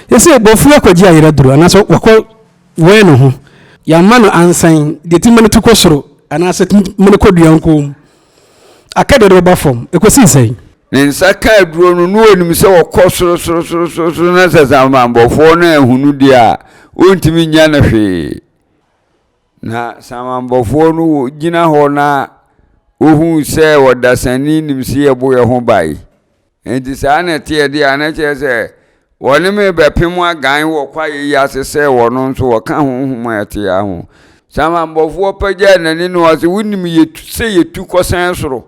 Yɛsɛ bɔfo akɔgye ayerɛ duro anaasɛ wakɔ wɛn ne ho. Yɛama no ansan deɛ ti ma no tu kɔ soro anaasɛ ti ma no kɔ dua nkɔn mu. Aka deɛ ɔde bɛba fam. Ɛkɔsii sɛn? Ne nsa ka aduro no na ɔnim sɛ ɔkɔ soro soro soro soro soro na sɛ samanbɔfoɔ no ahunu deɛ a ɔntumi nya no hwee. Na samanbɔfoɔ no gyina hɔ na ɔhuu sɛ ɔdasani nim sɛ yɛbɔ yɛn ho ban. Enti saa na ɛteɛ deɛ a, na kyerɛ sɛ wɔne me rebɛpem agan wɔ kwaeɛ yi ase sɛ wɔno nso wɔka honhom a ɛte yaa ho. Samanbɔfoɔ pagyaa n'ani na ɔse, Wonim yɛtu sɛ yɛtu kɔsɛn soro,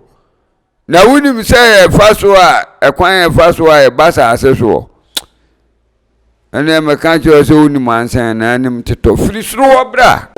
na wonim sɛ yɛfa so a ɛkwan yɛfa so a yɛba asase soɔ. Ɛnneɛ mɛka kyerɛ wo sɛ wonim ansa na anim tetɔ. Firi soro hɔ bra.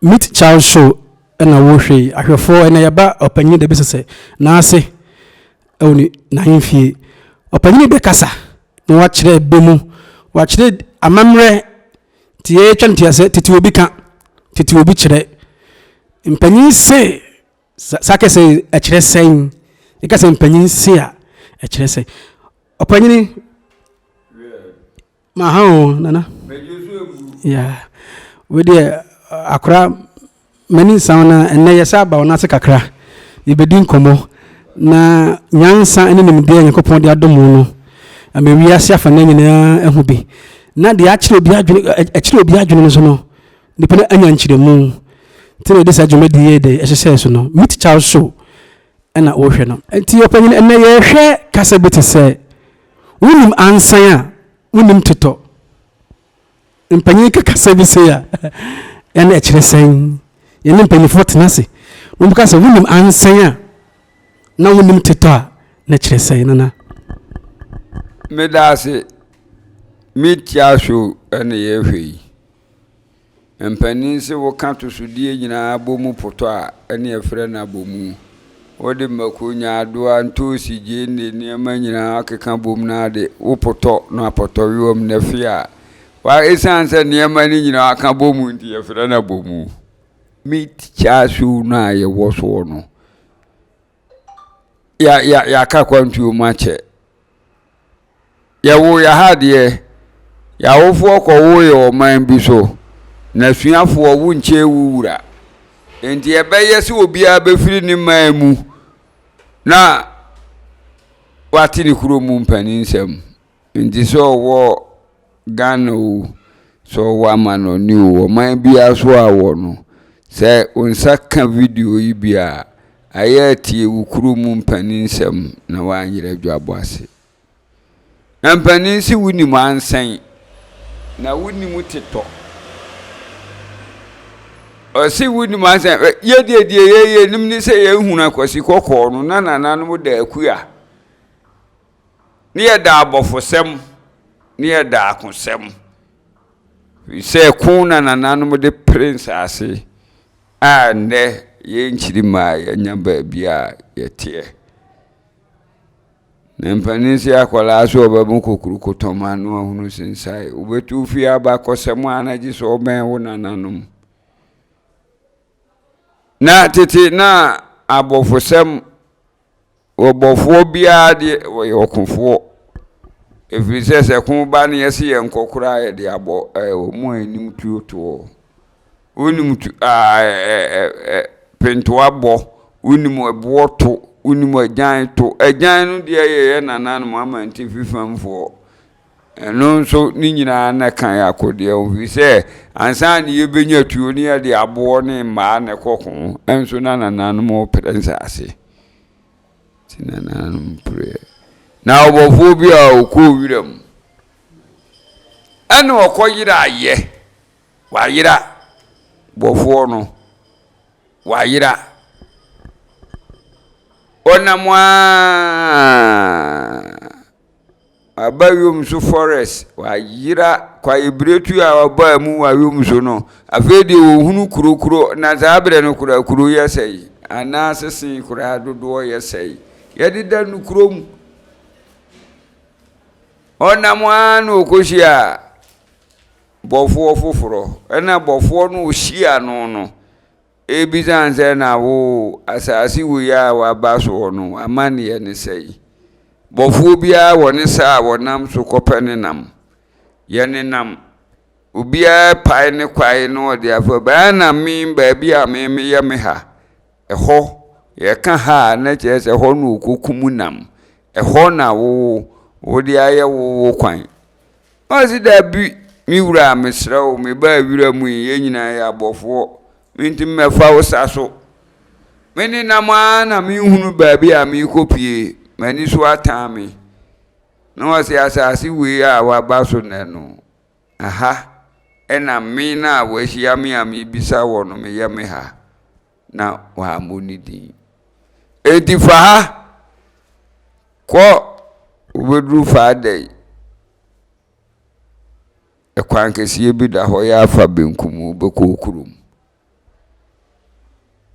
Meet Child Show na wohwɛ yi ahwɛfoɔ ɛna yɛba ɔpanyin da bi sɛ n'ase ɛwɔ ne n'ahemfie ɔpanyin bɛkasa na wakyerɛ bɛ mu wakyerɛ amammerɛ nti yɛtwa no tia sɛ tete obi ka tete obi kyerɛ mpanyin se saa kɛsɛ ɛkyerɛ sɛn yɛka sɛ mpanyin se a ɛkyerɛ sɛ ɔpanyini Maha o nana. Yeah. We deɛ akora m'ani nsa na ɛnɛ yɛsɛ aba wo n'ase kakra. Yɛbɛdi nkɔmmɔ na nyansa ne nimdeɛ a Nyankopɔn de adom wo no ama wiase afa no nyinaa ahu bi. Na deɛ akyerɛ obi adwene ɛkyerɛ obi adwene no so no nipa no anya nkyerɛmu. Nti na yɛde saa dwumadi yi de ɛhyehyɛɛ so no. Meet Charles Show ɛna wohwɛ no. Nti ɔpanyin ɛnɛ yɛhwɛ kasa bi te sɛ Wonim ansan a, wonim totɔ. Mpanyin ka kasa bi sei a, ɛna ɛkyerɛ sɛn? Yɛne mpanyinfoɔ tena ase. Wɔn ka sɛ wonim ansan a, na wonim totɔ a, na ɛkyerɛ sɛn nana? Meda ase. Me tia so ɛna yɛhwɛ yi. Mpanin se woka atosodeɛ nyinaa bɔ mu potɔ a, ɛne ɛfrɛ no abomu. Wode mako, nyaadoa, ntoosi, gyeene, nneɛma nyinaa akeka bom na ade wopotɔ no apɔtɔwewa mu na ɛfe a, wa ɛsiane sɛ nneɛma no nyinaa aka bɔ mu nti yɛfrɛ no abomu. Meat char siu no a yɛwɔ soɔ no, ya ya yɛaka kwantuo mu akyɛ. Yɛwoo yɛ ha deɛ, yɛn awofoɔ kɔwoo yɛ ɔman bi so, na asuafoɔ wo nkyɛn wo wura. Enti ɛbɛyɛ sɛ obiara bɛfiri ne man mu na wate ne kuro mu mpaninsɛm. Nti sɛ ɔwɔ Ghana o, sɛ ɔwɔ amanɔne o, ɔman biara so a wɔ no, sɛ wo nsa ka video yi bi a, ayɛ tie wo kuro mu mpaninsɛm na woanyerɛ adwabɔ ase. Na mpanin se wonim ansɛn, na wonim tetɔ. Ɔse wonim ansɛn, yɛ deɛ deɛ yɛyɛ nim ne sɛ yɛhunu akwasi kɔkɔɔ no na nananom da akua. Ne yɛda abɔfosɛm, ne yɛda akosɛm. Firi sɛ ko na nananom de pere nsase a nnɛ yɛn nkyirimma a yɛanya baabi a yɛteɛ. Na mpanin se akwadaa sɛ ɔbɛbɔ kokuroko tɔma no ahunu sensae. Wobɛtu fie abakɔsɛm a na gye sɛ ɔbɛn wo nananom. Na tete na abɔfosɛm ɔbɔfoɔ biara deɛ ɔyɛ ɔkofoɔ. Ɛfiri sɛ sɛ ko ba no yɛse yɛnkɔ koraa yɛde abɔ ɛɛ wɔn a ɛnim tuo toɔ. Wonim tu aa ɛɛ ɛɛ. pentoa bɔ, wonim ɛboɔ to, wonim agyan to. Agyan no deɛ yɛ yɛ nananom amantifi famfoɔ. Ɛno nso ne nyinaa na ɛka yɛ akodeɛ ho firi sɛ ansa na yɛbɛnya tuo ne yɛde aboɔ ne mmaa na ɛkɔ ko nso na nananom repere nsaase. Nti nananom pereɛ. Na ɔbɔfoɔ bi a ɔkɔɔ wiram ɛna ɔkɔyeraeɛ, wayera bɔfoɔ no, wayera. Ɔnam ara Waba wiem so forest, wayera kwaebiretu a ɔbaa mu wɔ wiem so no, afei deɛ ɔhunu kuro kuro, na saa berɛ no koraa kuro yɛ sɛe, anaa sese koraa dodoɔ yɛ sɛe. Yɛdeda no kurom. Ɔnam ara na ɔkɔhyia bɔfoɔ foforɔ, ɛna bɔfoɔ no ɔhyia no no, Ebisa no sɛ, Na wo, asase wei a woaba soɔ no, w'amanneɛ ne sɛn? Bɔfoɔ biara wɔ ne sa a wɔnam so kɔpɛ ne nam. Yɛnenam. Obiara pae ne kwae na ɔde afa bi. Ɛna me, baabi a me meyɛ me ha, ɛhɔ, yɛka ha a, na kyerɛ sɛ ɛhɔ na ɔkɔkum nam. Ɛhɔ na wo, wode ayɛ wo wo kwan. Ɔse, Dabi, me wura, mesrɛ wo, mebaa wira mu yi, yɛn nyinaa yɛ abɔfoɔ, mentumi mɛfa wo sa so. Me nenam ara na menhunu baabi a merekɔpie, m'ani so atan me. Na ɔse, Asase wei a woaba so nnɛ no, aha na me no a woahyia me a merebisa wɔ no, meyɛ me ha. Na wammɔ ne din. Enti fa ha Kɔ, wobɛduru Faadai. Ɛkwan kɛseɛ bi da hɔ, yɛ afa benkum, wobɛkɔ wo kurom.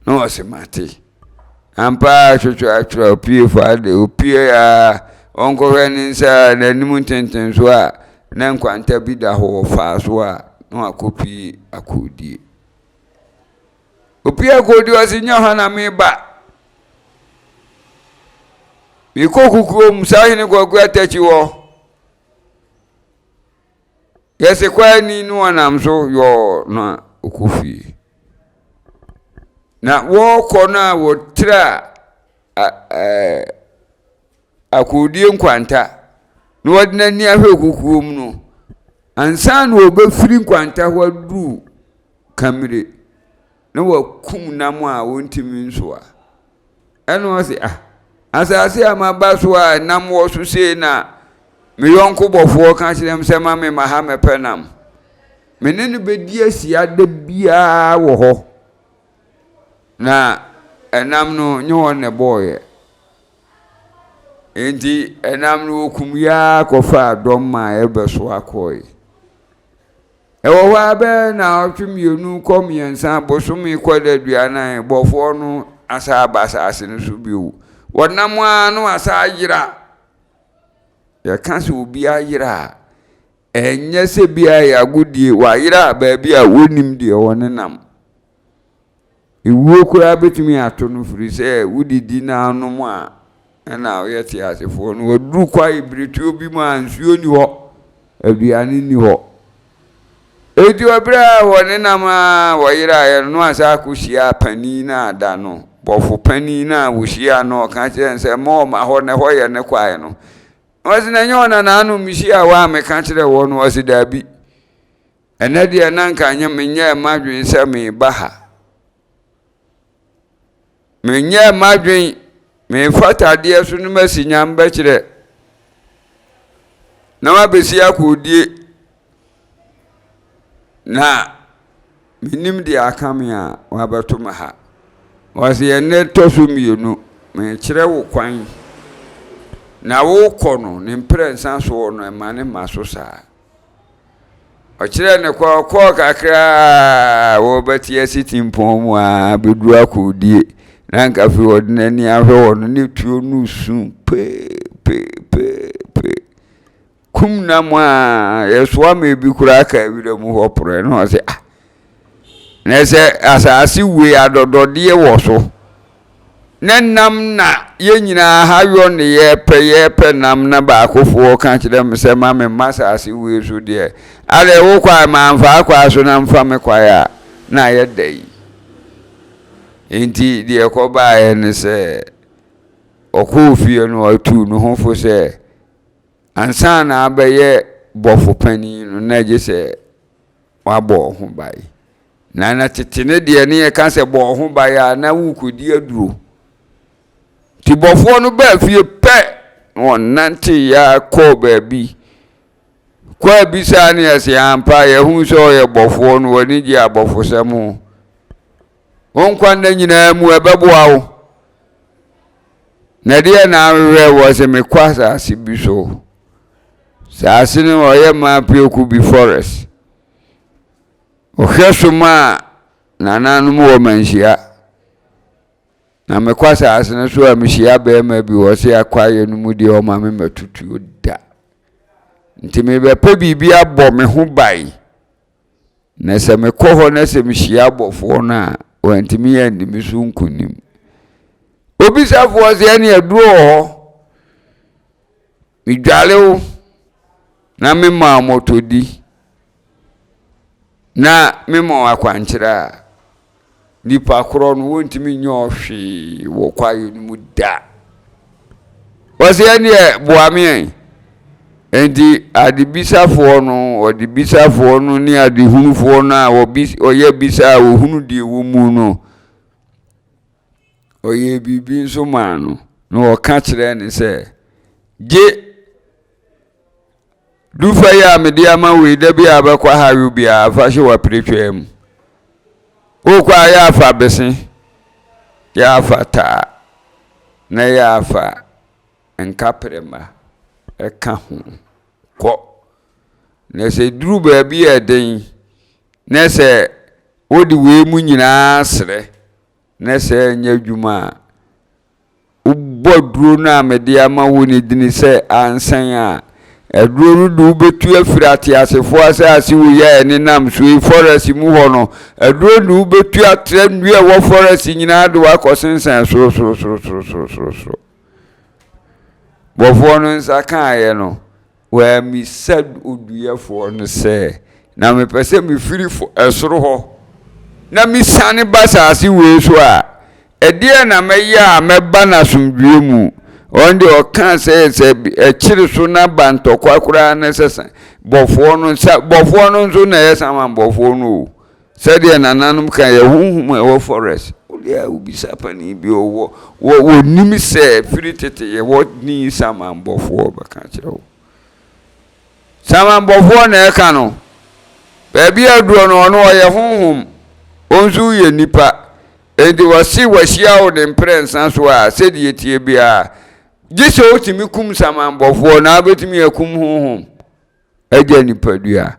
Na ɔse mate. Ampa ara twetwe atwerɛ opie Faadai, opie a ɔnkɔhwɛ ne nsa n'anim ntentenso a na nkwanta bi da hɔ ɔfaa so a na wakɔpie akɔdie. Opie akɔdie ɔse nyɛ hɔ na meba. Mekɔ kukuo mu saa hene Kwaku Atakyi hɔ. Yɛse kɔ ani no ɔnam so yɔɔ na ɔkɔ fie. Na wɔrekɔ no a wɔtra akoodie nkwanta na wɔde n'ani ahwɛ kukuo mu no, ansa na wɔbɛfiri nkwanta hɔ aduru Kamire na wɔakum nam a wɔntumi nsoa. Ɛna ɔse, ah, asase a maba so a nam wɔ so sei na me yɔnko bɔfoɔ ka kyerɛ m sɛ ma me ma ha mɛpɛ nam. Me ne no bɛdi asia da biara wɔ hɔ. Na ɛnam no nye wɔn na ɛbɔɔyɛ. Enti ɛnam no wɔkum yɛa kɔfaa dɔm maa ɛbɛsoa kɔe. Ɛwɔ hɔ ara bɛyɛ nnawɔtwe mmienu kɔ mmiɛnsa, bosome kɔ adaduanan, bɔfoɔ no asan aba asase no so bio. Wɔnam ara na wɔasan ayera. Yɛka sɛ obi ayera a, ɛnyɛ sɛ bi a yɛ agodie, wayera baabi a wɔnnim deɛ wɔnenam. Ewuo koraa bɛtumi ato no firi sɛ wodidi na anom a ɛna woyɛ teasefoɔ no. Waduru kwae biretuo bi mu a nsuo nni hɔ, aduane nni hɔ. Enti ɔberɛ a wɔnenam a wɔyeraeɛ no na wɔasan akɔhyia panin no a da no, bɔfo panin no a wɔhyiaa no ɔka kyerɛɛ no sɛ mma ɔmma hɔ na ɛhɔ yɛ ne kwae no. Ɔse na ɛnyɛ ɔna na ano mehyiaa wɔ a meka kyerɛɛ wɔ no? Ɔse daabi. Ɛnnɛ deɛ na anka nyɛ menyɛɛ m'adwene sɛ mereba ha. Menyɛɛ m'adwene merefa tadeɛ so no masi nyam bɛkyerɛ na mabɛsi akɔdie na menim deɛ aka me a wabɛto me ha. Wɔse ɛnnɛ tɔ so mmienu merekyerɛ wo kwan na wokɔ no ne mprɛnsa soɔ no ɛma ne ma so saa. Ɔkyerɛɛ no kwan, ɔkɔɔ kakra a wɔrebɛte ase tempɔn mu a bɛduru akɔdie na anka afei ɔde n'ani ahwɛ hɔ no ne tuo no su peepeepeepe kum nam a yɛsoa ma ebi koraa ka wira mu hɔ porɛ na ɔsɛ ah na sɛ asase wei adɔdɔdeɛ wɔ so Ne nam na yɛn nyinaa ha yɔ ne yɛpɛ yɛpɛ nam na baakofoɔ ka kyerɛ me sɛ ma me mma asase wei so deɛ adɛ wo kwae mamfa akwae so na mfa me kwae a na ayɛ dɛ yi. Enti deɛ ɛkɔbaeɛ ne sɛ, ɔkɔɔ fie no, ɔtuu ne ho fo sɛ, ansa na abɛyɛ bɔfo panin no, na gye sɛ wabɔ wo ho ban. Na na tete ne deɛ ne yɛka sɛ bɔ wo ho ban a, na worekɔdi aduro. Nti bɔfoɔ no baa fie pɛ, na ɔnanteeɛ ara kɔɔ baabi. Kɔ abisaa ne yɛse ampa yɛhu sɛ ɔyɛ bɔfoɔ no w'ani gye abɔfosɛm ho. Wo nkwa nna nyinaa mu ɛbɛboa wo. Na ɛdeɛ na ahwehwɛ wɔ sɛ mekɔ asase bi so. Saase no ɔyɛ maa pioku bi forest. Ɔhwɛ so maa nananom wɔ manhyia. Na mekɔ asase no so a mehyia barima bi wɔ se akwaeɛ no mu deɛ ɔma me matutuo da. Nti mebɛpɛ biribi abɔ me ho ban. Na sɛ mekɔ hɔ na sɛ mehyia abɔfoɔ no a, wɔantumi anni me so nkonim. Obisafoɔ sɛ ɛne aduro wɔ hɔ. Medwale wo na mema wo mmɔtɔdi na mema wo akwankyerɛ a, nipa korɔ no wɔntumi nyɛ ɔhwee wɔ kwaeɛ no mu da. Wɔsɛ ɛneɛ boa me ɛ. Enti adebisafoɔ no, ɔdebisafoɔ no ne adehunufoɔ no a wɔyɛ bisa a wɔhunu deɛ wɔ mu no, ɔyɛɛ biribi nso maa no, na ɔka kyerɛɛ no sɛ, Gye dufa yi a mede ama wo yi, da bi a bɛkɔ ha biara, fa hyɛ w'apiretwaa mu. Wokɔ a yɛ afa bese, yɛ afa taa, na yɛ afa nkaprɛma ka ho kɔ. Na sɛ duru baabi a ɛden, na sɛ wode wei mu nyinaa srɛ, na sɛ ɛnyɛ adwuma a, wobɔ aduro no a mede ama wo no dini sɛ ansan a, aduro no de wobɛtu afiri ateasefoɔ asase wei a ɛnenam so yi, forest mu hɔ no, aduro de wobɛtu atra nnua a ɛwɔ forest nyinaa de wakɔ sensɛn soro soro soro soro soro soro soro. Bɔfoɔ no nsa kaeɛ no, Wammisa oduyɛfoɔ no sɛ, Na mepɛ sɛ mefiri soro hɔ na mesiane ba asase wei so a, ɛdeɛn na mɛyɛ a mɛba no asomdwoeɛ mu? Ɔno deɛ ɔkaa sɛ, sɛ ɛkyere so na ba ntɔkwa koraa ne sɛ bɔfoɔ no, bɔfoɔ no nso na ɛyɛ saman bɔfoɔ no o. Sɛdeɛ nananom ka yɛ honhom a ɛwɔ forest. Wodeɛ a wobisa panin bi ɔwɔ wɔ wɔnim sɛ firi tete yɛwɔ ni samanbɔfoɔ bɛka kyerɛ wo. Samanbɔfoɔ na ɛka no. Baabi a aduro no ɔno ɔyɛ honhom, wo nso woyɛ nipa. Enti wɔse wɔahyia wo ne mprɛnsa so a sɛdeɛ tie biara gye sɛ wotumi kum samanbɔfoɔ na wobɛtumi akum honhom. Agya nipadua.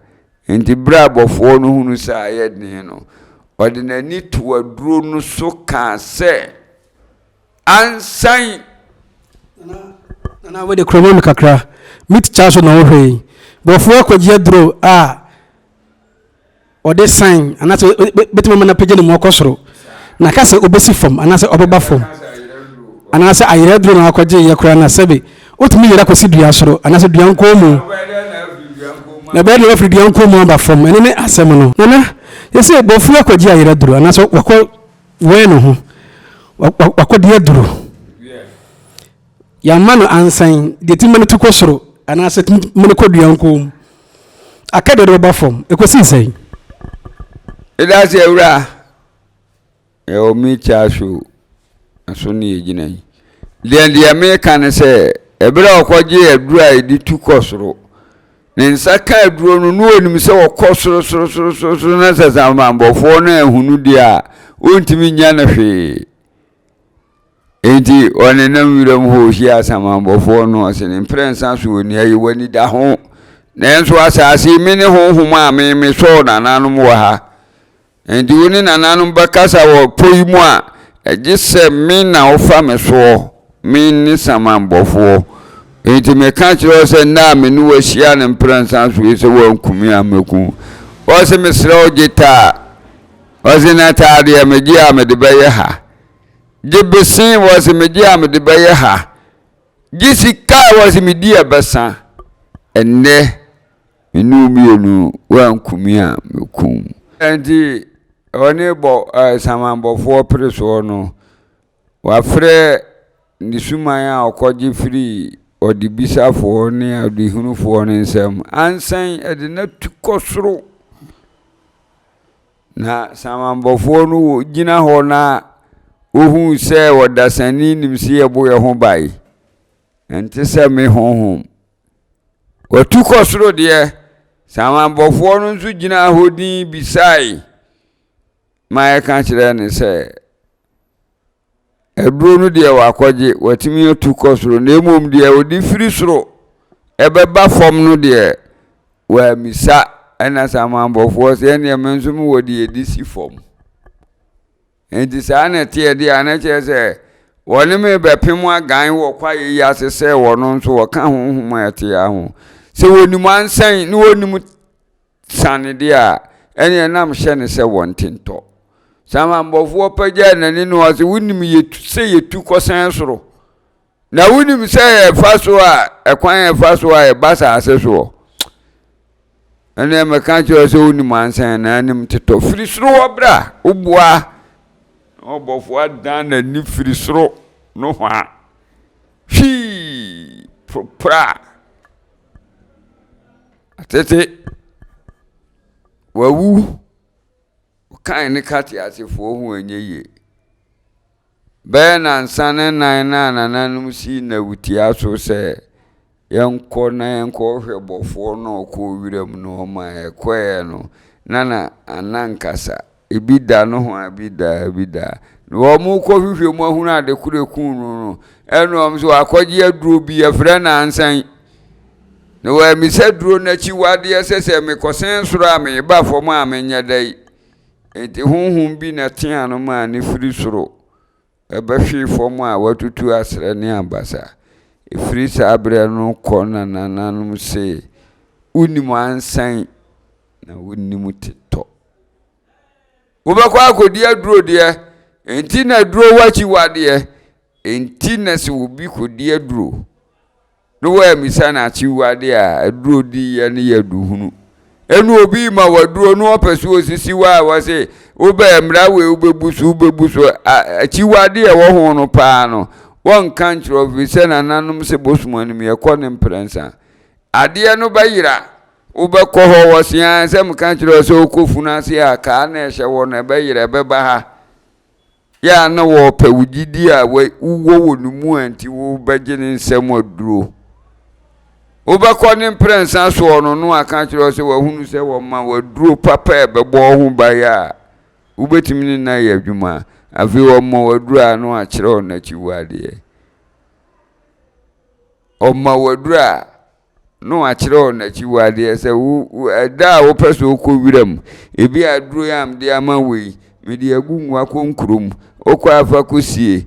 Enti berɛ a abɔfoɔ no hunu sɛ ayɛ den no, ɔde n'ani too aduro no so kaa sɛ, Ansan! Nana, Nana, wei de kura ma me kakra. Me tikya so na wohwɛ yi. Bɔfoɔ akɔgye aduro a ɔde san anaasɛ bɛtumi ama no apagya ne mu akɔ soro na ka sɛ ɔbɛsi fam anaasɛ ɔbɛba fam anaasɛ ayerɛ aduro na wakɔgye yɛ koraa na sɛbe wotumi yera kɔsi dua soro anaasɛ dua nkɔn mu na ɛbɛyɛ deɛ wafiri dua nkɔn mu aba fam. Ɛno ne asɛm no. Nana, yɛsɛ bɔfoɔ akɔgye ayerɛ aduro anaasɛ wakɔ wɛn ne ho wakɔde aduro yɛama no ansan deɛ tumi ma no tu kɔ soro anaasɛ tumi ma no kɔ dua nkɔn mu Aka deɛ ɔde bɛba fam. Ɛkɔsii sɛn? Meda ase awura. Yɛwɔ me kya so so ne yɛgyina yi. Deɛ deɛ meka ne sɛ, ɛberɛ a ɔkɔgye aduro a yɛde tu kɔ soro, ne nsa ka aduro no na ɔnim sɛ ɔkɔ soro soro soro soro soro na sɛ samanbɔfoɔ no ahunu deɛ a, ɔntumi nya no hwee. Enti ɔnenam wiram hɔ ɔhyia asamanbɔfoɔ no, ɔse ne mprɛnsa so ɔni ayi w'ani da ho. Nanso asase yi me ne honhom a me mesɔɔ nananom wɔ ha. Enti wo ne nananom bɛkasa wɔ pɔ yi mu a, ɛgye sɛ me na wofa me soɔ, me ne samanbɔfoɔ. Enti meka kyerɛ wo sɛ nna a me ne wo ahyia ne mprɛnsa so yi sɛ woanku me a mɛku wo. Ɔse mesrɛ wo gye taa. Ɔse na taa deɛ megye a mede bɛyɛ ha. Gye bese wɔse megye a mede bɛyɛ ha. Gye sika a wɔse medi a ɛbɛsa. Ɛnnɛ me ne wo mmienu woanku me a mɛku wo. Enti. ɔne bɔ ɛɛ samanbɔfoɔ pere soɔ no, wafrɛ ne suman a ɔkɔgye firii ɔdebisafoɔ ne ɔdehunufoɔ no nsam ansan de no atu kɔ soro. Na samanbɔfoɔ no gyina hɔ na wɔhuu sɛ ɔdasani nim sɛ yɛbɔ yɛn ho ban. Ɛnte sɛ me honhom. Watu kɔ soro deɛ, samanbɔfoɔ no nso gyinaa hɔ dinn bisae ma ɛka kyerɛɛ no sɛ, aduro no deɛ wakɔgye, watumi atu kɔ soro, na mmom deɛ ɔde firi soro ɛbɛba fam no deɛ, wammisa. Ɛna samanbɔfoɔ sɛ, ɛnneɛ me nso mewɔ deɛ ɛde si fam. Enti saa na ɛteɛ deɛ a, na kyerɛ sɛ wɔne me rebɛpem agan wɔ kwaeɛ yi ase sɛ wɔno nso wɔka honhom a ɛte ha ho. Sɛ wɔnim ansɛn ne wɔnim sane deɛ a, ɛneɛ nam hyɛ ne sɛ wɔnte ntɔ. Samanbɔfoɔ pagyaa n'ani na ɔse, wonim yɛtu sɛ yɛtu kɔsɛn soro. Na wonim sɛ yɛfa so a, ɛkwan yɛfa so a yɛba saase soɔ. Ɛnna mɛka kyerɛ sɛ wonim ansa na anim tetɔ. Firi soro hɔ bra, woboa. Na ɔbɔfoɔ adan n'ani firi soro nohoa. Hwii, propra. Atete, wawu. Wokan ne ka teasefoɔ ho ɛnyɛ yie. Bɛyɛ nnansa ne nnan no a nananom sii nnawutia so sɛ yɛnkɔ na yɛnkɔhwehwɛ bɔfoɔ no a ɔkɔɔ wiram no, ɔma yɛkɔeɛ no, na na anankasa ebi da nohoa, ebi da ha, ebi da ha. Na wɔrekɔhwehwɛ mu ahunu ade koro ɛkuu no no, ɛna wɔn nso wakɔgye aduro bi, yɛfrɛ no ansan. Na wɔammisa duro no akyiwadeɛ sɛ sɛ mekɔsɛn soro a meba fam a menyɛ dɛn. Enti honhom bi na ɛteaa no maa no firi soro bɛhwee fam a watutu asrɛ ne abasa. Ɛfiri saa berɛ no kɔ na nananom se, Wonim ansan na wonim tetɔ. Wobɛkɔ akɔdi aduro deɛ, enti na aduro wɔ akyiwadeɛ. Enti na sɛ obi kɔdi aduro na wammisa no akyiwade a aduro di yɛ no yɛ aduhunu. Ɛna obi ma waduro na ɔpɛ so osisi hɔ a wɔse wobɛ mmara wei wobɛbu so wobɛbu so akyiwade a ɛwɔ ho no paa no wɔnka nkyerɛ ɔfiri sɛ nananom sɛ bosom anim yɛkɔ ne mprɛnsa adeɛ no bɛyera wobɛkɔ hɔ wɔse a sɛ meka kyerɛ sɛ wokɔ funu ase a kaa na ɛhyɛ hɔ no ɛbɛyera ɛbɛba ha Yɛ a na wɔrepɛ wo gyidi a wowɔ wɔ ne mu a nti wobɛgye ne nsam aduro. Wobɛkɔ ne mprɛnsa soɔ no na waka akyerɛ wo sɛ wahunu sɛ wɔma w'aduro papa a ɛbɛbɔ wo ho ban a wobɛtumi ne no ayɛ adwuma. Afei wɔma w'aduro a na wakyerɛ wo n'akyiwadeɛ. Ɔma w'aduro a na wakyerɛ wɔn akyiwadeɛ sɛ wo wo ɛda a wopɛ sɛ wokɔ wiram ebi a aduro yi a mede ama wo yi mede agu nwa kɔnkuro mu wokɔ afa kɔsie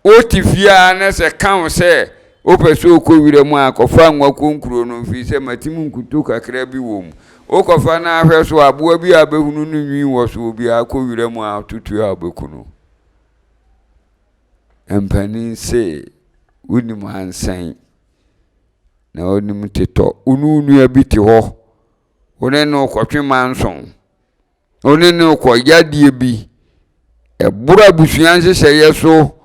wote fie a na sɛ ka wo sɛ wopɛ sɛ wokɔ wiram a kɔfa nwa kɔnkuro no mfiri sɛ matim nkuto kakra bi wɔ mu wokɔfa no ahwɛ so aboa bi a bɛhunu no nwi wɔ so obiara kɔ wiram a ɔtoto a wobɛku no mpanin se wonim ansɛn na ɔnim tetɔ. Wo ne wo nua bi te hɔ, wo ne no rekɔtwe manso, wo ne no rekɔyɛ adeɛ bi. Ɛboro abusua nhyehyɛeɛ so,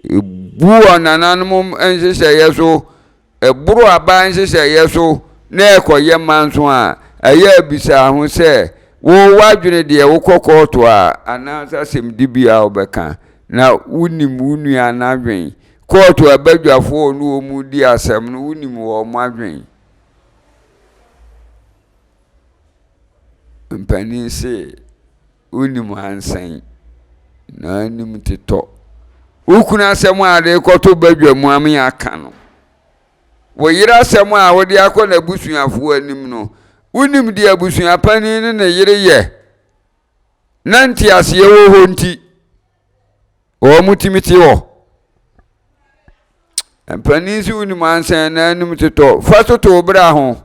ɛbu ɔnananom nhyehyɛeɛ so, ɛboro aban nhyehyɛeɛ so na ɛrekɔyɛ manso a, ɛyɛ a bisa ho sɛ, wo w'adwene deɛ wokɔ kɔɔto a anaasɛ asɛmdibea a wobɛka na wonim wo nua no adwene Kóòtù abadwafo a ɔne wɔn redi asɛm no, wonim wɔn adwene. Mpanin se, wonim ansɛn, na anim tetɔ. Wo kunu asɛm a de rekɔto badwa mu ame aka no, wo yere asɛm a wode akɔ n'abusuafoɔ anim no, wonim deɛ abusua panin ne ne yere yɛ na nteaseɛ wɔ hɔ nti. Wɔtumi te hɔ. Mpanin nso wonim ansa na anim totɔ. Fa toto wo bra ho.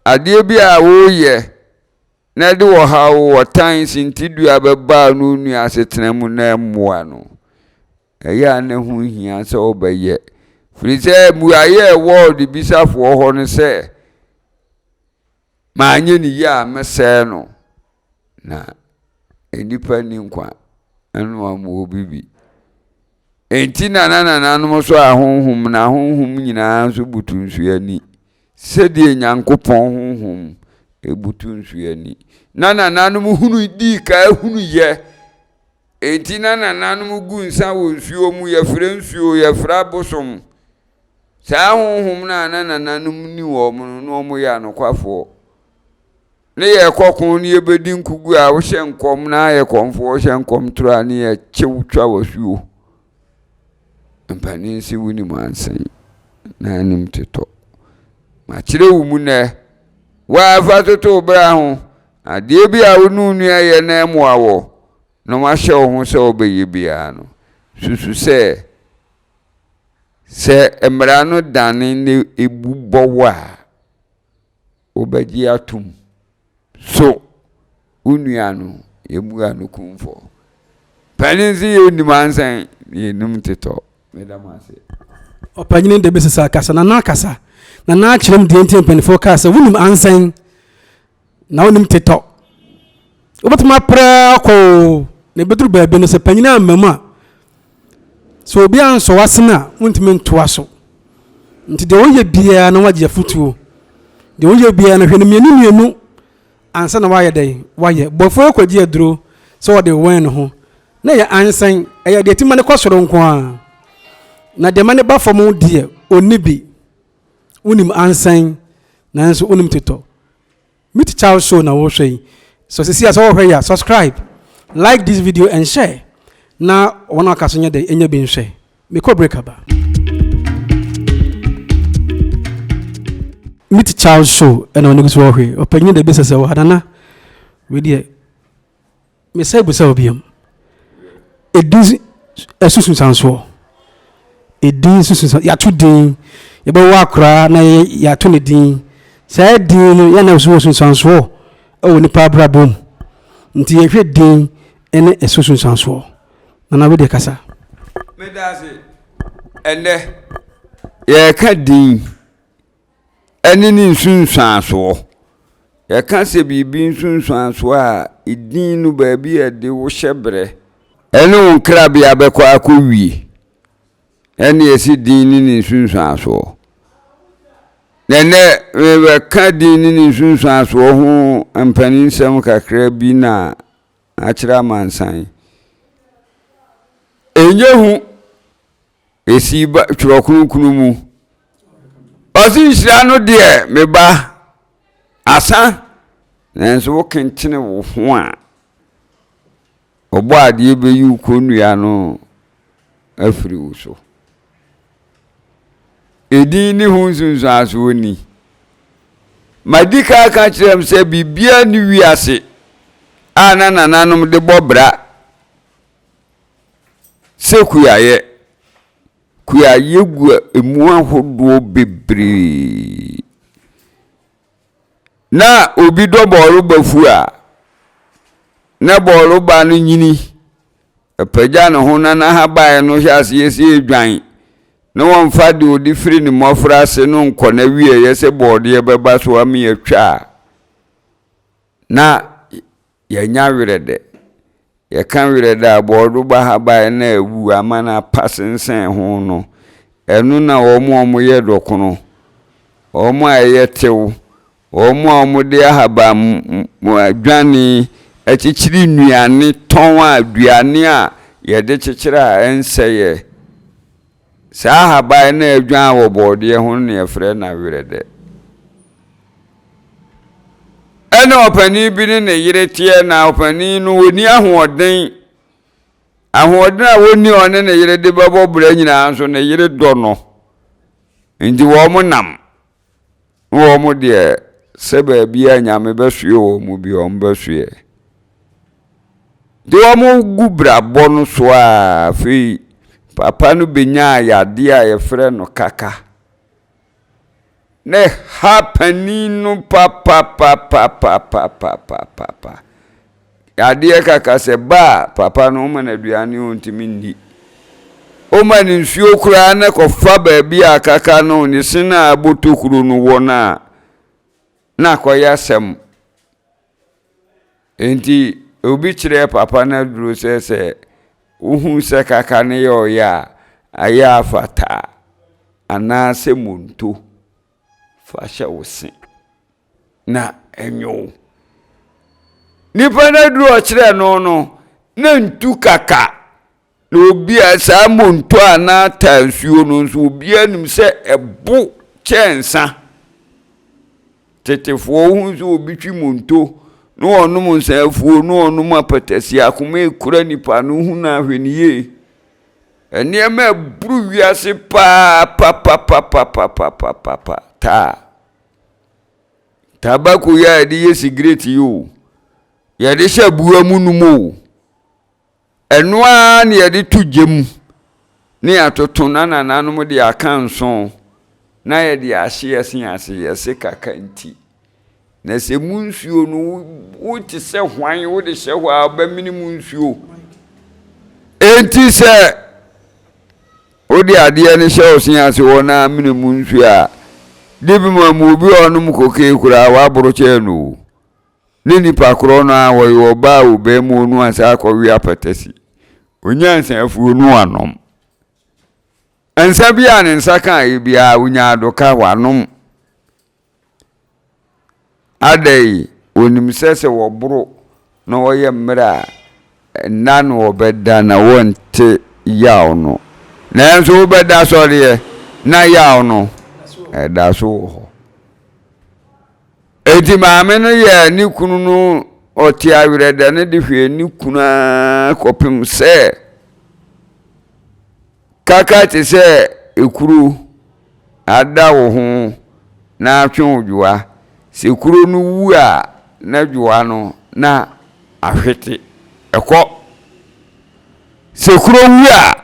Adeɛ bi a woreyɛ na ɛde ɔhaw, ɔtan, sintidua bɛba no nua asetena mu na ɛmmoa no. Ɛyɛ a na ɛho hia sɛ wobɛyɛ. Firi sɛ mmuaeɛ a ɛwɔ ɔdebisafoɔ hɔ no sɛ, manyɛ ne yie a mɛsɛe no. Na. Nnipa nni nkwa, ɛna wɔn wɔ bibi. Enti na na nananom sɔ ahonhom, na ahonhom nyinaa nso butu nsuo ani, sɛdeɛ Nyankopɔn honhom butu nsuo ani. Na nananom hunu dii kan hunuyɛ. Enti na nananom gu nsa wɔ nsuo mu, yɛfrɛ nsuo, yɛfrɛ abosom. Saa honhom no a na nananom ni wɔn no, na wɔyɛ anokwafoɔ. Ne yɛkɔ ko ne yɛbɛdi nkugu a wohyɛ nkɔm na ayɛ kɔmfoɔ wohyɛ nkɔm toro a ne yɛkyew twa wasuo. Mpanin se wonim ansen na anim tetɔ. Makyerɛ wo mu nnɛ, woafa toto wo bra ho, adeɛ bi a wo ne wo nua yɛ na ɛmmoa wɔ na wahyɛ wo ho sɛ wobɛyɛ biara no, susu sɛ sɛ mmara no dane ne ebu bɔ wo a, wobɛgye atom. So wo nua no, yɛmmua no kumfɔ? Panin se yɛnnim ansɛn na yɛnnim tetɔ. Meda mo ase. Ɔpanyin de bɛsesa kasa na na kasa na na akyerɛ mu deɛ nti mpanimfoɔ kaa sɛ wonim ansɛn na wonim tetɔ. Wobɛtumi aprɛ akɔ o, na ɛbɛduru baabi no sɛ panyin amma mu a, sɛ obi ansɔ w'asene a, wontumi ntoa so. Nti deɛ woyɛ biara na wagye afotuo. Deɛ woyɛ biara no hwɛ no mmienu mmienu ansa na wayɛ dɛn wayɛ. Bɔfoɔ kɔgye aduro sɛ ɔde wɛn ne ho na ɛyɛ ansɛn, ɛyɛ deɛ ti ma ne kɔ soro nko ara. Na deɛ ma ne ba fam deɛ ɔnni bi. Wonim ansɛn nanso wonim tetɔ. Meet Charles show na wohwɛ yi. So sisi a sɛ wɔhwɛ yi a subscribe, like this video and share na wɔn a aka so nyɛ dɛ ɛnyɛ bi nhwɛ. Mekɔ break aba. Meet Charles show ɛna wɔn gu so wɔhwɛ. Ɔpanyin de bi sɛ sɛ wɔ ha nana wei deɛ Mesan bisa wo biom, edin ɛso sunsuansoɔ, edin so sunsuan yɛato din, yɛbɛwɔ akora na yɛato ne din. Saa din no yɛn na ɛso wɔ sunsuansoɔ ɛwɔ nipa abrabɔ mu. Nti yɛhwɛ din ɛne ɛso sunsuansoɔ. Nana wei deɛ kasa. Meda ase. Ɛnnɛ yɛreka din. ne ne nsunsuansoɔ. Yɛka sɛ biribi nsunsuansoɔ a, edin no baabi a ɛde wo hyɛ berɛ ne wo nkrabea bɛkɔ akɔwie ɛne yɛsi din ne ne nsunsuansoɔ. Na ɛnɛ mebɛka din ne ne nsunsuansoɔ ho mpaninsɛm kakra bi na akyerɛ amansan. Ɛnyɛ hu Ɛsii ba Twerɛ Kronkron mu. Ɔse nhyira no deɛ me ba asa nanso wo kentene wo ho a ɔbɔ adeɛ bɛyi wo kɔnnua no afiri wo so. Edin ne ho nsunsuansoɔ ni. Madi ka aka kyerɛ m sɛ biribiara ne wiase a na nananom de bɔ bra Sɛ kuayɛ. Kuayɛ gu emu ahodoɔ bebree. Na obi dɔ bɔɔloba fu a, na bɔɔloba no nyini, ɛpagya ne ho na n'ahaban no hyɛ aseɛ sɛ ɛredwan, na wɔmfa deɛ ɔde firi ne mmɔfraase no nkɔ n'awieeɛ sɛ bɔɔdeɛ bɛba so ama atwa a, na Yɛanya werɛ dɛ. Yɛka werɛ dɛ a, bɔɔdoba haban no a awu ama no apa sensɛn ho no, ɛno na wɔn a wɔyɛ dɔkono, wɔn a ɛyɛ tew, wɔn a wɔde ahaban dwane kyekyere nnuane tɔn a aduane a yɛde kyekyere a ɛnsɛeɛ. Saa ahaban no a adwan wɔ bɔɔdeɛ ho no na yɛfrɛ no awerɛdɛ. Ɛna ɔpanin bi ne ne yere teɛ na ɔpanin no ɔnni ahoɔden. Ahoɔden a ɔnni a ɔne ne yere de bɛbɔ bra nyinaa nso ne yere dɔ no. Nti wɔn nam. Na wɔn deɛ sɛ baabi a Nyame bɛsoɛ wɔn mu bi wɔn bɛsoɛ. Nti wɔn gu brabɔ no so a afei papa no bɛnyaa yadeɛ a yɛfrɛ no kaka. Ne ha panin no papapapapapapapa. Yadeɛ kaka sɛ ba a papa no woma no aduane ɔntumi nni. Woma no nsuo koraa na kɔfa baabi a kaka no ne se no a abɔ tokuro no wɔ no a na akɔyɛ asɛm. Enti. Obi kyerɛɛ papa no aduro sɛ sɛ wohu sɛ kaka no yɛ ɔyɛ a, ayɛ afataa anaasɛ monto fa hyɛ wo se na ɛnyɛ wo. Nipa no aduro a ɔkyerɛɛ no no, na ntu kaka. Na obi a saa monto anaa taa nsuo no nso, obiara nim sɛ ɛbo kyɛn nsa. Tetefoɔ wohu sɛ obi twi monto na ɔnom nsa afuo na ɔnom apɛtɛsi akoma ekura nipa no hu no ahwɛ no yie. Nneɛma ɛboro wiase paa papapapapapapa taa. Tabako yi a yɛde yɛ sigaret yi o, yɛde hyɛ abua mu nom o. Ɛno ara na yɛde to gya mu na yɛatoto na nananom de aka nso na yɛde ahye yɛse ase yɛse kaka nti. Na sɛ mu nsuo no wote sɛ hwan wode hyɛ hɔ a wobɛmene mu nsuo. Enti sɛ wode adeɛ no hyɛ wo se ase hɔ na amene mu nsuo a, de bi ma mu obi a ɔnom kokee koraa waboro kyɛɛ no o. Ne nipa korɔ no ara wɔyɛ ɔbaa o bɛɛma o no ansa akɔwe apɛtɛsi. Ɔnya nsa afuo no wanom. Nsa bi a ne nsa kaeɛ biara ɔnya adoka wanom. Adɛn ɔnim sɛ sɛ wɔboro na wɔyɛ mmerɛ a nna na wɔbɛda na wɔnte yaw no. Nanso wobɛda sɔreɛ na yaw no ɛda so wɔ hɔ. Enti maame no yɛɛ ne kunu no ɔte awerɛdɛ no de hwɛɛ ne kunu ara kɔpem sɛ kaka te sɛ ekuro ada wo ho na atwe wo dwoa. Sɛ kuro no wu a na dwoa no na ahwete ɛkɔ. Sɛ kuro wu a,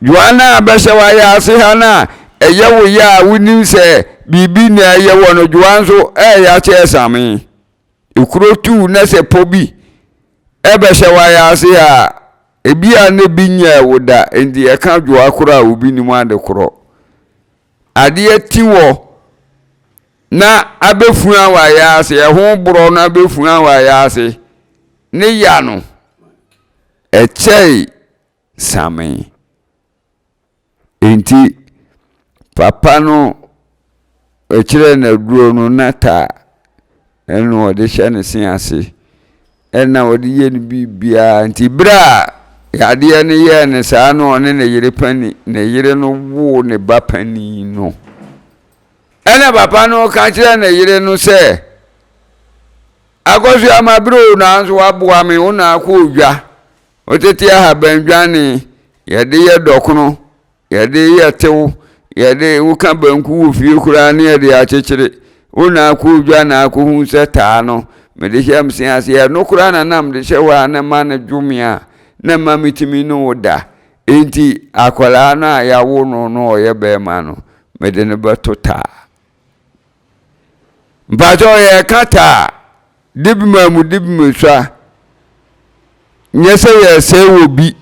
dwoa no a bɛhyɛ w'ayaase ha no a ɛyɛ wo ya a wonim sɛ biribi na ɛyɛ wɔ no, dwoa nso ɛyɛ akyɛ ɛsame. Ekuro tu na sɛ pɔ bi ɛbɛhyɛ w'ayaase ha a, ebi a na ebi nyɛɛ wo da, nti ɛka dwoa korɔ a obi nim ade korɔ. Adeɛ ti wɔ na abɛfua w'ayaase, ɛho borɔ no abɛfua w'ayaase, ne ya no. Ɛkyɛe samee. Enti papa no kyerɛɛ no aduro no na taa ɛna ɔde hyɛ ne se ase ɛna ɔde yɛ no biribiara. Nti berɛ a yadeɛ no yɛɛ no saa na ɔne ne yere panin ne yere no woo ne ba panin no. Ɛna papa no ka kyerɛɛ ne yere no sɛ, Akɔsoa mabrɛ o nanso woaboa me, wo na akɔ odwa, wotete ahaban dwane, yɛde yɛ dɔkono, yɛde yɛ tew, yɛde woka banku wɔ fie koraa ne yɛde akyekyere, wo na akɔ odwa na akɔhu sɛ taa no, mede hyɛ me se ase, ɛno koraa na na mede hyɛ hɔ a na ɛma no dwo me a, na ɛma metumi ne wo da. Enti akwadaa no a yɛawo no no ɔyɛ bɛrima no, mede no bɛto taa. Mpakyɛw yɛreka taa, dibima mu dibima sua. Nyɛ sɛ yɛresɛe wɔ bi,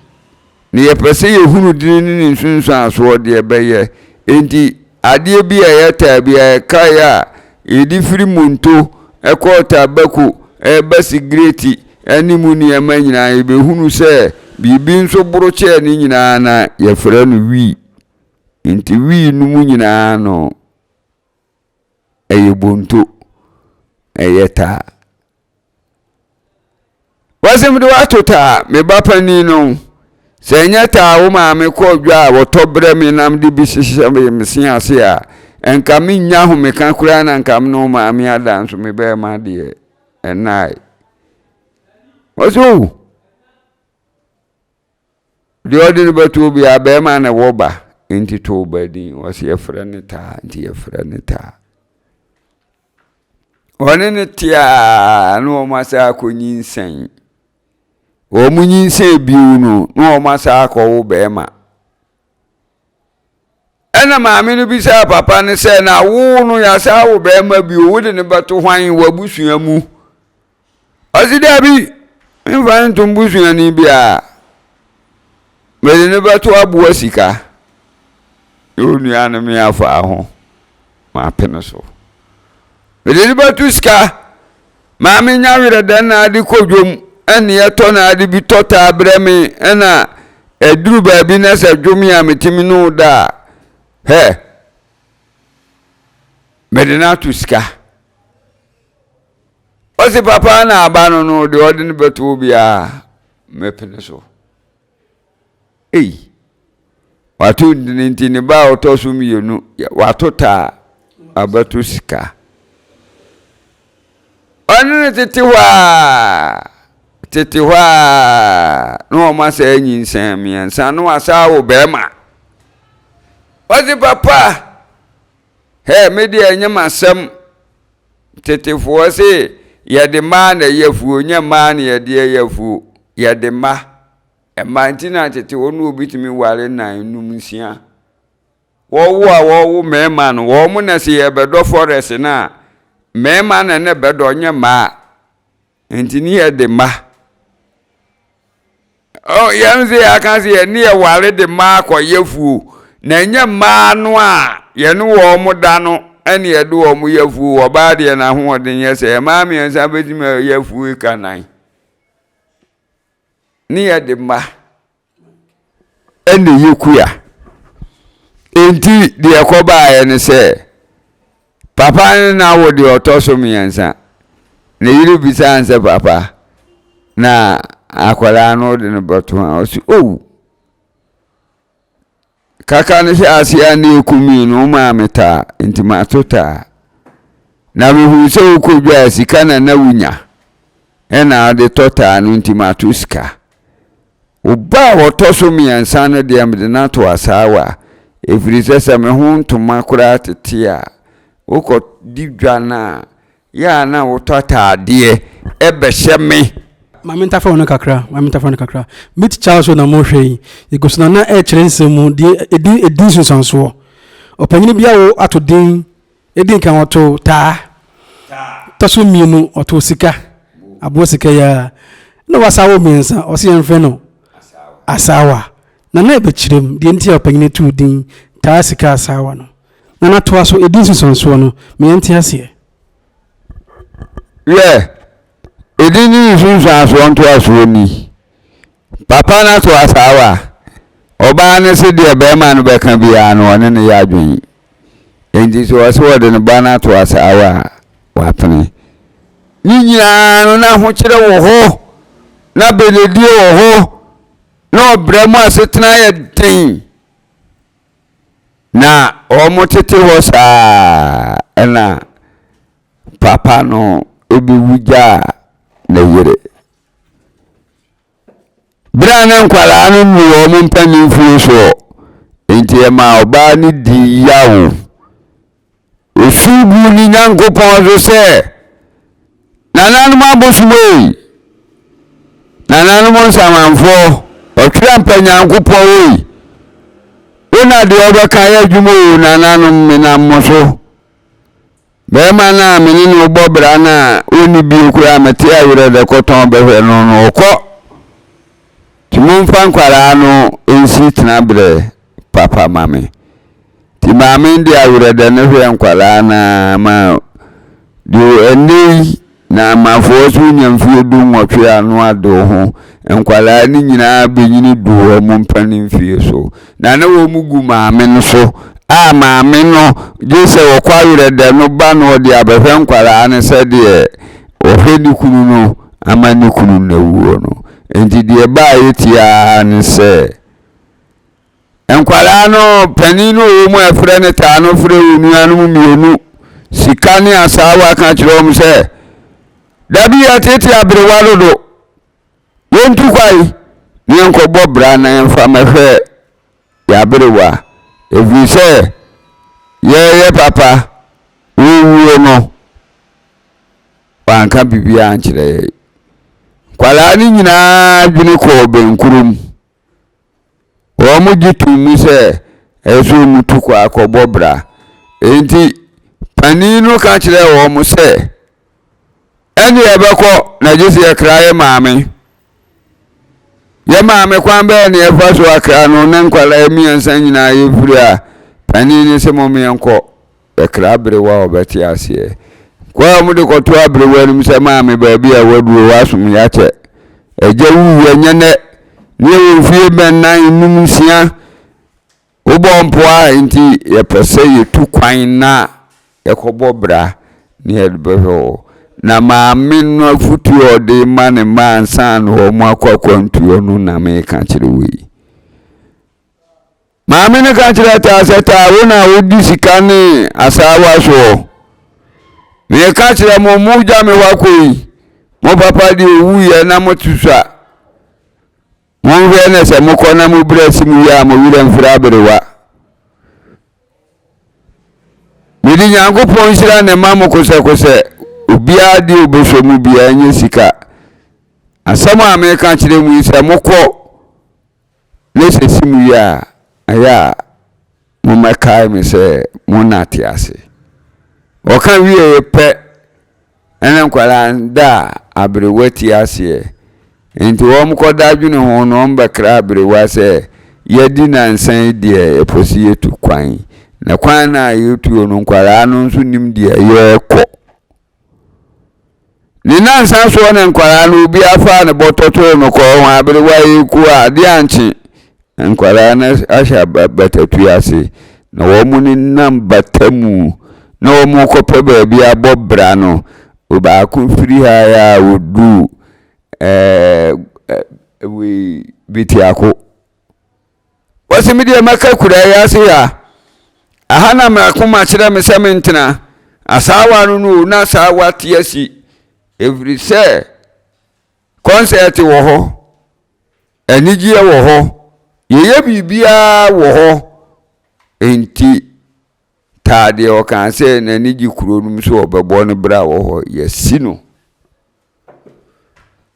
na yɛpɛ sɛ yɛhunu dini ne ne nsunsuansoɔ deɛ ɛbɛyɛ. Enti adeɛ bi a ɛyɛ taa bi a yɛkaeɛ a yɛde firi monto kɔ tabako ɛreba sigreti ne mu nneɛma nyinaa yɛbɛhunu sɛ biribi nso boro kyɛɛ ne nyinaa na yɛfrɛ no wii. Enti wii no mu nyinaa no ɛyɛ bonto, ɛyɛ taa. Wɔse mede woato taa, me ba panin no. Sɛ ɛnyɛ taa wo maame kɔ dwa a wɔtɔ brɛ me na mede bi hyehyɛ me se ase a, nka mennya ahomeka koraa na nka me ne wo maame ada nso me bɛrima deɛ ɛnnae. Wɔse o, Deɛ ɔde no bɛto obiara bɛrima na ɛwɔ ba nti to ba din wɔsi yɛfrɛ no taa nti yɛfrɛ no taa wɔne no te a na wɔn asa akɔ nyinsɛn wɔn nyinsɛn bio no na wɔn asa akɔwo bɛrima ɛna maame no bisaa papa no sɛ na wo no yɛasa awo bɛrima bio wode no bɛto hwan wɔ abusua mu Ɔse daabi, memfa no nto m'busuani biara. Mede no bɛto aboa sika. Ne onua no me afa ho mapene so. Mede no bɛto sika. Maame nya werɛ dɛn na ade kɔ dwom. ɛne ɛtɔ na ade bi tɔ taa brɛ me ɛna ɛduru baabi na sɛ dwome a metumi ne wo da a, hɛ, mede no ato sika. Ɔse papa na aba no no deɛ ɔde no bɛto wo biara mɛpene so. Ei, wato ntini nti ne ba a ɔtɔ so mmienu wato taa abɛto sika. Ɔne no tete hɔ a tete hɔ a na wɔn asa anyinsɛn mmiɛnsa na wasa awo bɛrima. Ɔse papa, hɛ me deɛ ɛnyɛ m'asɛm. Tetefoɔ se yɛde mmaa na ɛyɛ afuo, nyɛ mmaa na yɛde yɛ afuo, yɛde mma. Mmaa nti na tete hɔ no obi tumi ware nnan, num, nsia. Wɔwo a wɔwo mmarima no, wɔn na se yɛbɛdɔ forest no a, mmarima na ne bɛdɔ nyɛ mmaa. Nti ne yɛde mma. Oh, yɛn nso yɛaka sɛ yɛne yɛware de mmaa akɔyɛ fuo, na ɛnyɛ mmaa no a yɛne wɔn da no ɛne yɛde wɔn yɛ fuo. Ɔbaa deɛ n'ahoɔden yɛ sɛ mmaa mmiɛnsa bɛtumi ayɛ fuo eka nan. Ne yɛde mma ɛna ɛyɛ kua. Enti deɛ ɛkɔbaeɛ ne sɛ Papa no na awo deɛ ɔtɔ so mmiɛnsa. Ne yere bisaa no sɛ, Papa, na akwadaa no wode no bɛto ha? Ɔse, Oh! Kaka no hyɛ aseɛ a na ɛkumii no, womaa me taa, nti mato taa. Na mehuu sɛ wokɔ dwa a sika na na wonya, ɛna wode tɔ taa no nti mato sika. Wo ba a ɔtɔ so mmiɛnsa no deɛ, mede no ato asaawa, ɛfiri sɛ sɛ me ho ntoma koraa tete a, wokɔdi dwa no a, yɛ a na wotɔ ataadeɛ bɛhyɛ me. Ma mentafrɛ wo no kakra, ma mentafrɛ wo no kakra. Meet Charles show na mohwɛ yi. Yɛgu so na na ɛrekyerɛ nsɛm mu deɛ ɛdi ɛdi nsunsuansoɔ. Ɔpanyini bi awo ato din Edi nkan ɔtoo taa. Tɔ so mmienu ɔtoo sika. Aboɔ sika yi ara. Na wasa awo mmiɛnsa ɔsi yɛn frɛ no asaawa. Na na ɛbɛkyerɛ mu deɛ nti a ɔpanyin too din taa sika asaawa no. Na na toa so edi nsusuansoɔ no ma yɛn te aseɛ. Wiɛ, edin ne nsunsuansoɔ ntoasoɔ ni. Papa no ato asaawa. Ɔbaa no se deɛ barima no bɛka biara no ɔne no yɛ adwene. Enti sɛ ɔse ɔde ne ba no ato asaawa a, wapene. Ne nyinaa no na ahokyerɛ wɔ hɔ, na benedie wɔ hɔ, na ɔbrɛ mu asetena yɛ den. Na wɔn tete hɔ saa ɛna papa no ɛbɛwu gyaa ne yere. Berɛ a na nkwadaa no nnu wɔn mpanimfoɔ soɔ, enti ɛmaa ɔbaa no dii yaw. Ɔsu guu ne Nyankopɔn so sɛ, Nananom abosom ei, nananom nsamanfoɔ, ɔtwerɛ mpa Nyankopɔn ei, wo na deɛ ɔbɛka yɛ adwuma o, nananom menam mo so. Barima no a me ne no rebɔ bra no a ɔnni bio koraa a mete awerɛdɛ kɔtɔn bɛhwɛ no no, ɔkɔ. Nti momfa nkwadaa no nsi tenaberɛ papa ma me. Nti maame no de awerɛdɛ no hwɛɛ nkwadaa no ara ma deɛ ɛnnɛ yi Na amafoɔ so nya mfeɛ dunwɔtwe a no ade wo ho. Nkwadaa no nyinaa bɛnyini du wɔn mpanin mfeɛ so. Na na wɔn gu maame no so a maame no gye sɛ ɔkɔ awerɛdɛ no ba na ɔde abɛhwɛ nkwadaa no sɛdeɛ ɔhwɛ ne kunu no ama ne kunu no awuo no. Enti deɛ ɛbaeɛ tiaa ne sɛ. Nkwadaa no panin no ɔwɔ mu a ɛfrɛ no taa no frɛ wɔn nuanom mmienu sika ne asaawa ka kyerɛ wɔn sɛ dabi yɛtete aberewa dodo yɛntu kwae na yɛnkɔbɔ bra na yɛmfa mɛhwɛ yɛaberewa ɛfiri sɛ yɛyɛ papa wɔwuo no wanka biribiara ankyerɛ yɛn nkwadaa no nyinaa dwene kɔɔ bɛnkurom Wɔgye too mu sɛ ɛsɛ sɛ wɔtu kɔ akɔbɔ bra. Enti panin no ka kyerɛɛ wɔn sɛ, ɛnde yɛbɛkɔ na gye sɛ yɛkra yɛ maame. Yɛ maame kwan bɛyɛ na yɛfa so akra no ne nkwadaa mmiɛnsa nyinaa yɛfiri a panin no sɛ mom yɛnkɔ. Yɛkra aberewa a ɔbɛte aseɛ. Kɔ a wɔde kɔto aberewa no mu sɛ maame baabi a waduro wasom yɛakyɛ. Agya wuiɛ nyɛ nɛ, ne yɛwɔ mfie bɛn nan, num, nsia. Wobɔ mpoa nti yɛpɛ sɛ yɛtu kwan na yɛkɔbɔ bra ne yɛde bɛhwɛ wɔ. Na maame no afotuo a ɔde ma ne mma ansa na wɔn akɔ akwantuo no na meka kyerɛ wo yi. Maame no ka kyerɛ taa sɛ taa wo na wodi sika ne asaawa soɔ. Meka kyerɛ mo mo gya me hɔ akɔ yi mo papa deɛ owuiɛ na mo te sua. Monhwɛ na sɛ mokɔ na mo berɛ si mo wie a mo werɛ mfiri aberewa. Mede Nyankopɔn nhyira na ɛma mo kosɛkosɛ, obiara deɛ ɔbɛsɔ mu biara nyɛ sika. Asɛm a meka kyerɛ mu yi sɛ mokɔ na sɛ si mo wie a, ɛyɛ a mommɛkae me sɛ mo na te ase. Ɔka wieɛ pɛ ɛna nkwadaa no da a aberewa ti aseɛ. Nti wɔn kɔda dwene ho no wɔn bɛkra aberewa sɛ yɛadi nansa yi deɛ yɛpɛ sɛ yɛtu kwan. Na kwan no a yɛtuo no nkwadaa no nso nim deɛ yɛrekɔ. Ne nansa soɔ na nkwadaa no obiara faa ne bɔtɔ too no kɔɔ ho aberewa yi ko a adeɛ ankye Nkwadaa no ahyɛ batatu ase, na wɔnenam bata mu na wɔrekɔpɛ baabi abɔ bra no, baako firi ha yi a ɔduru ɛɛ wei Bitiako. Wɔsi me deɛ mɛka kura yi ase ha. Aha na m'akoma kyerɛ me sɛ mentena. Asaawa no no o, na asaawa te asi. Ɛfiri sɛ kɔnsɛɛte wɔ hɔ. Anigyeɛ wɔ hɔ, yɛyɛ biribiara wɔ hɔ. Enti taa deɛ ɔkaa sɛ n'ani gye kuro no mu sɛ ɔbɛbɔ no bra wɔ hɔ, yɛasi no.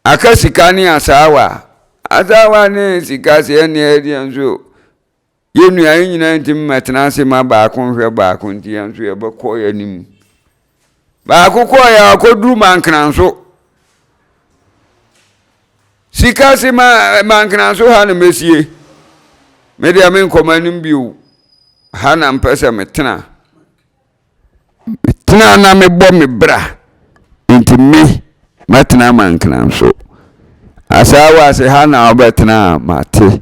Aka sika ne asaawa. Asaawa ne sika sɛ ɛnneɛ ɛdeɛ nso Yɛn nua, yɛn nyinaa ntumi mmɛtena ase ma baako nhwɛ baako nti yɛn nso yɛbɛkɔ yɛn anim. Baako kɔɔ yɛ akɔduru Mankranso. Sika se ma Mankranso ha na mɛsie. Me deɛ menkɔ m'anim bio. Ha na mpɛ sɛ metena. Metena na mebɔ me bra, nti me mɛtena Mankranso. Asaawa ase ha na wobɛtena a mate,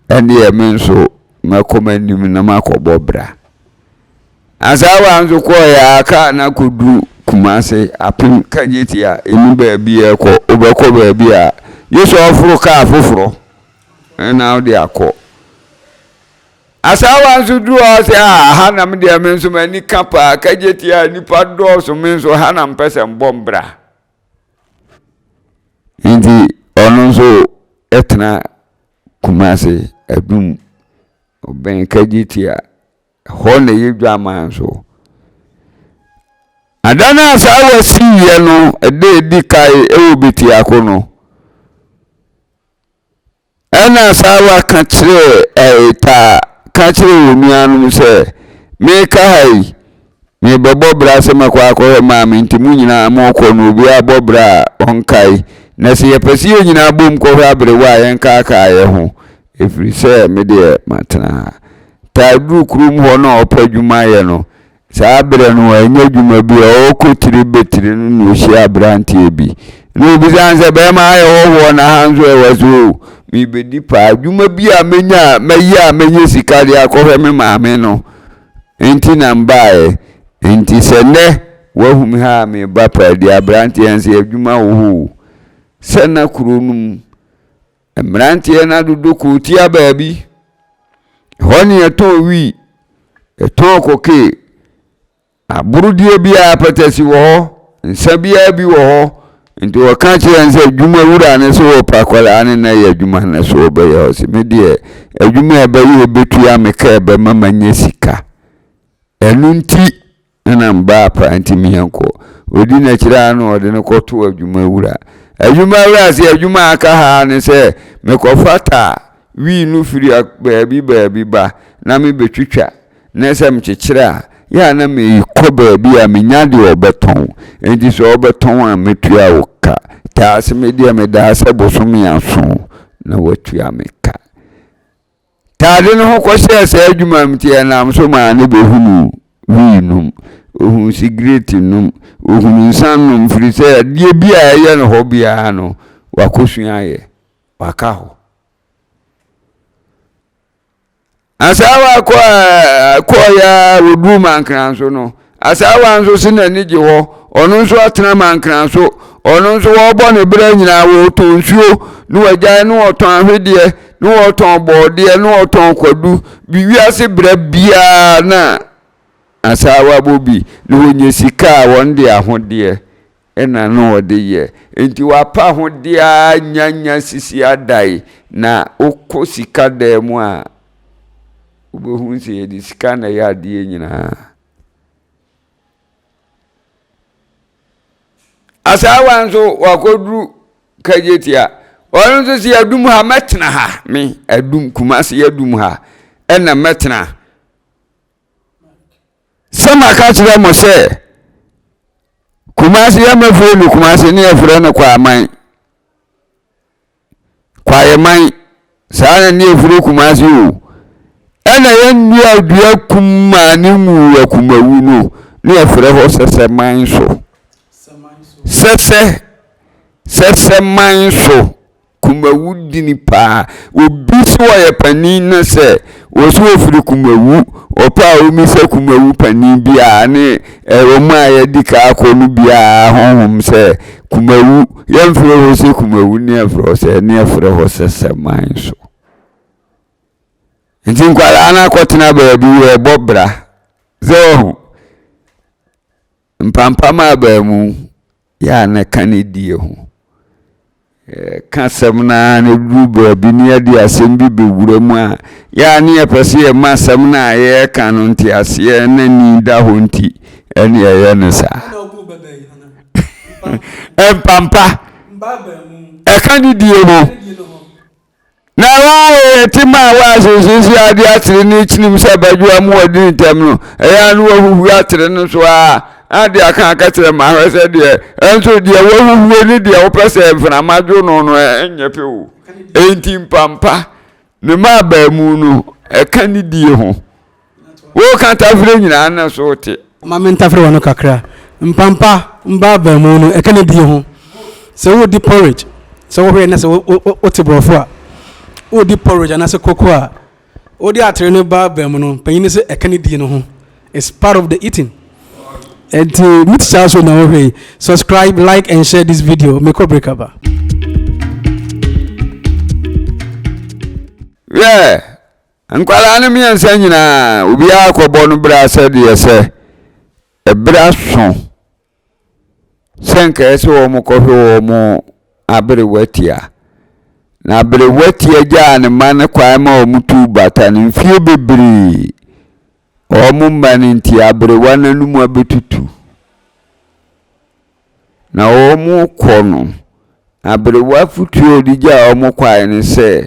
ɛnneɛ me nso mɛkɔ m'anim na makɔbɔ bra. Asaawa nso kɔɔeɛ a kaa no akɔduru Kumase apem Kagyetia a ɛni baabi a ɛkɔ, wobɛkɔ baabi a gye sɛ ɔforo kaa foforɔ na wode akɔ. Asaawa nso duru hɔ sɛ ah ha na me deɛ me nso m'ani ka paa kagye tia nnipa dɔɔso me nso ha na mpɛ sɛ mbɔ mbra. Nti ɔno nso tena Kumase Adum ɔbɛn kagye tia hɔ na ɛyɛ dwaman nso. Ada no a asaawa siiɛ no ɛda ɛdi kae ɛwɔ Betiako no. Ɛnna Sara ka kyerɛɛ ɛɛ taa ka kyerɛɛ wɔn nuanom sɛ, Mereka ha yi, merebɛbɔ bra sɛ mɛkɔ akɔhwɛ maame, nti mo nyinaa morekɔ no, obiara bɔ bra a ɔnkae. Na sɛ yɛpɛ sɛ yɛn nyinaa bom kɔhwɛ aberewa a, yɛnkaakae yɛn ho, ɛfiri sɛ me deɛ matena ha. Taa duru kurom hɔ na ɔpɛ adwuma yɛ no, Saa berɛ no wannya adwuma bi a ɔrekɔ tiri bɛtiri no na ɔhyia aberanteɛ bi. Na ɔbisa no sɛ, bɛrima ayɛ hɔhoɔ na ha nso ɛwɔ so o. Merebɛdi paa. Adwuma bi a mɛnya a mɛyɛ a mɛnya sika de akɔhwɛ me maame no nti na mbaeɛ. Nti sɛ nnɛ woahu me ha a mereba paa di. Aberanteɛ no sɛ adwuma wɔ hɔ o. Sɛ na kuro no mu Mmeranteɛ no adodɔ kootia baabi. Ɛhɔ ne yɛtɔn wii, yɛtɔn kokee, aborodeɛ biara pɛtɛsi wɔ hɔ, nsa biara bi wɔ hɔ. Nti wɔka kyerɛ no sɛ adwuma wura no sɛ wɔpɛ akwadaa no na ɛyɛ adwuma no so wɔbɛyɛ. Ɔse me deɛ adwuma a ɛbɛyɛ ɛbɛtua me ka ɛbɛma manya sika. Ɛno nti Ɛna mbaa paa nti meɛnkɔ. Ɔdi n'akyiri ara na ɔde no kɔto adwumawura. Adwumawura se adwuma a aka ha ne sɛ mekɔfa taa wii no firi baabi baabi ba na mebɛtwitwa na sɛ mekyekyere a, yɛ a na mekɔ baabi a menya deɛ ɔbɛtɔn. Enti sɛ ɔbɛtɔn a mɛtua wo ka. Taa se medeɛ medaa sɛ bosome aso na watua me ka. Taade no ho kɔhyɛɛ saa adwuma mu nti ɛnam so maa no bɛhunuu wii nom, ɔhunuu sigaret nom, ɔhunuu nsa nom firi sɛ adeɛ bi a ɛyɛ no hɔ biara no Wakɔsua ayɛ, waka hɔ. Asaawa kɔɔ kɔɔeɛ ara wɔduruu Mankranso no, Asaawa nso se n'ani gye hɔ, ɔno nso atena Mankranso, ɔno nso wɔrebɔ ne berɛ nyinaa wɔretɔn nsuo, na wagyae na wɔtɔn ahwedeɛ, na wɔtɔn bɔɔdeɛ, na wɔtɔn kwadu, bi wiase berɛ biara na Asaawa bɔ bi, na wɔnya sika a wɔn de ahodeɛ na na ɔde yɛ. Enti wapa ahodeɛ ara nya nya sisi adae na wokɔ sika dan mu a, wobɛhu sɛ yɛde sika na ɛyɛ adeɛ nyinaa. Asaawa nso wakɔduru Kagyetia. Ɔno nso sɛ adum ha mɛtena ha me adum Kumasi adum ha ɛna mɛtena. Sɛ maka kyerɛ mo sɛ Kumasi yɛmɛfrɛ no Kumasi ne yɛfrɛ no Kwaman Kwaeman saa na ne yɛfrɛ Kumasi o ɛna yɛnnua dua kum maa ne nwu akumawu no ne yɛfrɛ hɔ sɛsɛman so sɛsɛ sɛsɛman so Kumawu dini paa. Obi se ɔyɛ panin na sɛ wɔse ɔfiri Kumawu, ɔpɛ a ɔmmisa Kumawu panin biara ne wɔn a yɛadi ka akɔ no biara honhom sɛ Kumawu, yɛmfrɛ hɔ sɛ Kumawu ne yɛfrɛ hɔ sɛ ne yɛfrɛ hɔ sɛ Sɛman so. Nti nkwadaa no akɔtena baabi yɛbɔ bra sɛ ɔho mpampam abaamu Yɛ a na ɛka ne die ho. Yɛka asɛm no ara na ɛduru baabi na yɛde asɛm bi bɛwura mu a, yɛ a ne yɛpɛ sɛ yɛma asɛm no a yɛreka no nteaseɛ na ni da hɔ nti ɛne yɛyɛ no saa. Mpampa ɛka ne die ho. Na wo te ma a wɔasiesie ade atere ne kyinim sɛ badwoa mu wɔde ne ntam no, ɛyɛ a na wɔahuhu atere no so a ade aka aka kyerɛ ma ahwɛ sɛ deɛ ɛnso deɛ wɔahuhuo ne deɛ wopɛ sɛ mframa dwo no no ɛnyɛ pɛ o. Enti mpampa ne ma abaamu no ɛka ne die ho. Woka tafere nyinaa na so wote. Ma me ntafere w'ano kakra. Mpampa mba abamu no, ɛka ne die ho. Sɛ woredi porridge, sɛ wohwɛ na sɛ wote borɔfo a, woredi porridge anaasɛ koko a, wode atere no ba abamu no, panyin no sɛ ɛka ne die no ho. It's part of the eating. Nti me teacher so na wohwɛ yi. Subscribe, like and share this video. Mekɔ break aba. Yeah. Nkwadaa no mmiɛnsa nyinaa, obiara kɔbɔ no bra sɛdeɛ sɛ ɛberɛ aso sɛ nka ɛsɛ sɛ wɔkɔhwɛ wɔn aberewa tia. Na aberewa tia gyaa ne mma no kwan ma wɔtuu bata no mfeɛ bebree. Wɔn mma no nti aberewa no anum abɛtutu. Na wɔrekɔ no, aberewa afotuo a ɔde gyaa wɔn kwan ne sɛ,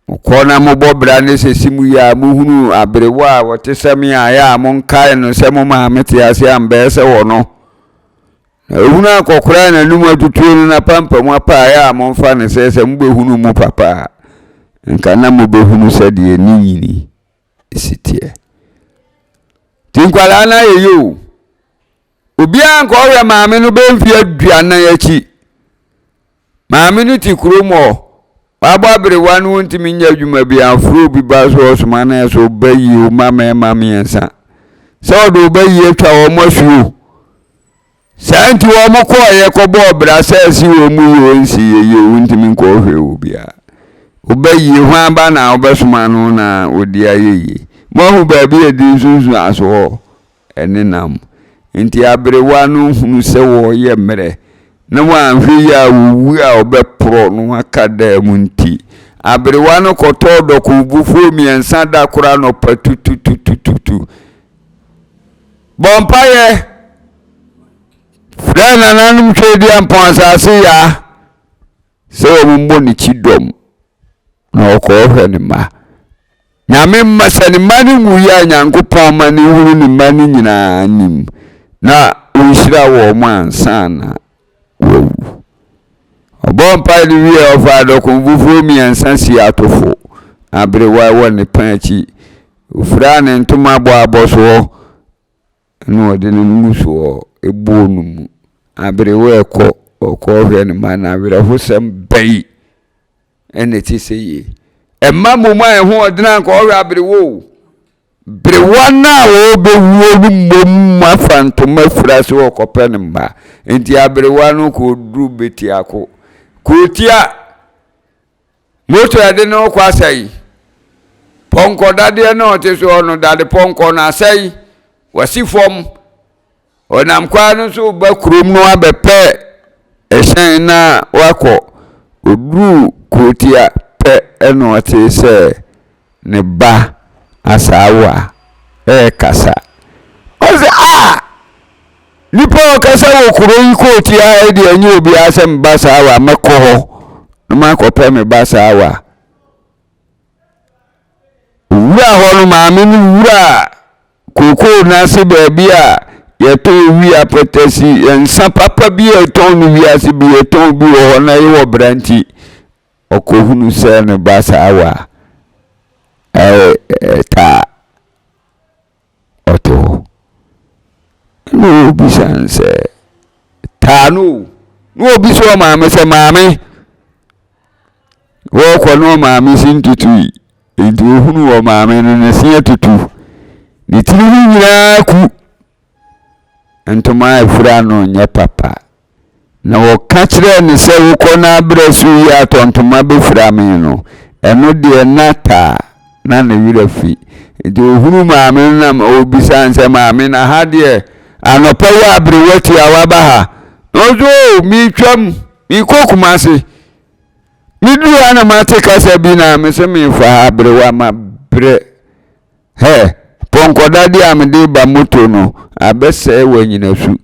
Mokɔ na mobɔ bra ne sɛ si mu yie a, mohunu aberewa a ɔte sɛ me a, ɛyɛ a monkae no sɛ mo maame te ase a mbɛyɛ sɛ wɔ no. Na ohunu akɔkora a n'anum atutuo no n'apampam apa a, ɛyɛ a momfa no sɛ sɛ mobɛhunu mo papa a, nka na mobɛhunu sɛdeɛ ne nyini si teɛ. Nti nkwadaa no ayɛ yie o. Obiara nka ɔhwɛ maame no bɛyɛ mfeɛ 40 akyi. Maame no te kurom hɔ. Wabɔ aberewa no ɔntumi nyɛ adwuma bi afrɛ obi ba so ɔsoma no sɛ ɔba yie wo mma mmarima mmiɛnsa sɛ ɔde ɔba yie atwa wɔn asuo. Saa nti wɔn kɔɔeɛ kɔbɔɔ bra sɛ asi wɔn mu yie ɔnsi yɛ yie wontumi nkɔ hwɛ obiara. Ɔba yie hwan ba na wobɛsoma no na ɔdi ayɛ yie. Moahu baabi a ɛdi nsunsuansoɔ nenam. Enti aberewa no hunu sɛ wɔreyɛ mmerɛ, na wanhwɛ yie a ɔwu a ɔbɛporɔ no aka dan mu nti, aberewa no kɔtɔɔ dɔkobufuo mmiɛnsa da koro anɔpa tututututu. Bɔ mpaeɛ frɛ nananom Tweaduampɔn asase yaa sɛ wɔmmɔ ne kyidɔm na ɔkɔɔhwɛ ne mma. Nyame mma, sɛ ne mma no nwuiɛ a Nyankopɔn ma no nhunu ne mma no nyinaa nim na ɔnhyira wɔn ansa na wawu. Ɔbɔɔ mpae no wieɛ ɔfaa dɔkonfufuo mmiɛnsa sii atofo aberewa wɔ ne pɛn akyi. Ɔfiraa ne ntoma bɔɔ abɔsoɔ na ɔde ne ngusoɔ bɔɔ no mu. Aberewa ɛkɔ. ɔkɔhwɛ ne mma no awerɛhosɛm bɛyi ɛna ɛte sɛ yie. Ɛma mmom a ɛho ɔdena nka ɔhwɛ aberewa o. Berewa no a ɔrebɛwuo no mmom afa ntoma afira sɛ ɔkɔpɛ ne mma. Nti aberewa no kɔduru Betiako. Kurotia, moto a ɛde no rekɔ asɛe. Pɔnkɔ dadeɛ no a ɔte soɔ no, dade pɔnkɔ no asɛe. Wasi fam. Ɔnam kwan no so reba kurom no abɛpɛ ɛhyɛn na wakɔ. Ɔduruu kurotia pɛ na ɔtee sɛ ne ba Asaawa rekasa. Ɔse, Ah! Nipa a ɔkasa wɔ kuro yi kurotia ha yi deɛ ɛnyɛ obiara sɛ me ba Asaawa, mɛkɔ hɔ na makɔpɛ me ba Asaawa. Owura hɔ no, maame no wuraa kookoo no ase baabi a yɛtɔn wi apɛtɛsi, nsa papa bi a yɛtɔn no wiase bi yɛtɔn bi wɔ hɔ na yɛwɔ bra nti, ɔkɔhunu sɛ ne ba saa wa ɛtaa ɔte hɔ. Ɛna ɔbisa no sɛ, taa no o. Na ɔbisa ɔmaame sɛ, maame, wɔrekɔ na ɔmaame si ntutui. Enti ohunuu ɔmaame no, ne se atutu, ne tiri ho nyinaa ku. Ntoma a ɛfira no nyɛ papa. Na wɔka kyerɛɛ no sɛ, Wokɔ na abrɛ so yi atɔ ntoma bɛfira me no, ɛno deɛ na taa na ne werɛ fi. Enti ohunuu maame no na ɔbisaa no sɛ, Maame, na ha deɛ anɔpa yi aberewa tia waba ha? Na ɔse, O, meretwam, merekɔ Kumase. Meduru ha na mate kasa bi na me se mefa ha aberewa ma brɛ. Hɛ, pɔnkɔ dadeɛ a mede ba moto no abɛsɛe wɔ anyinasu.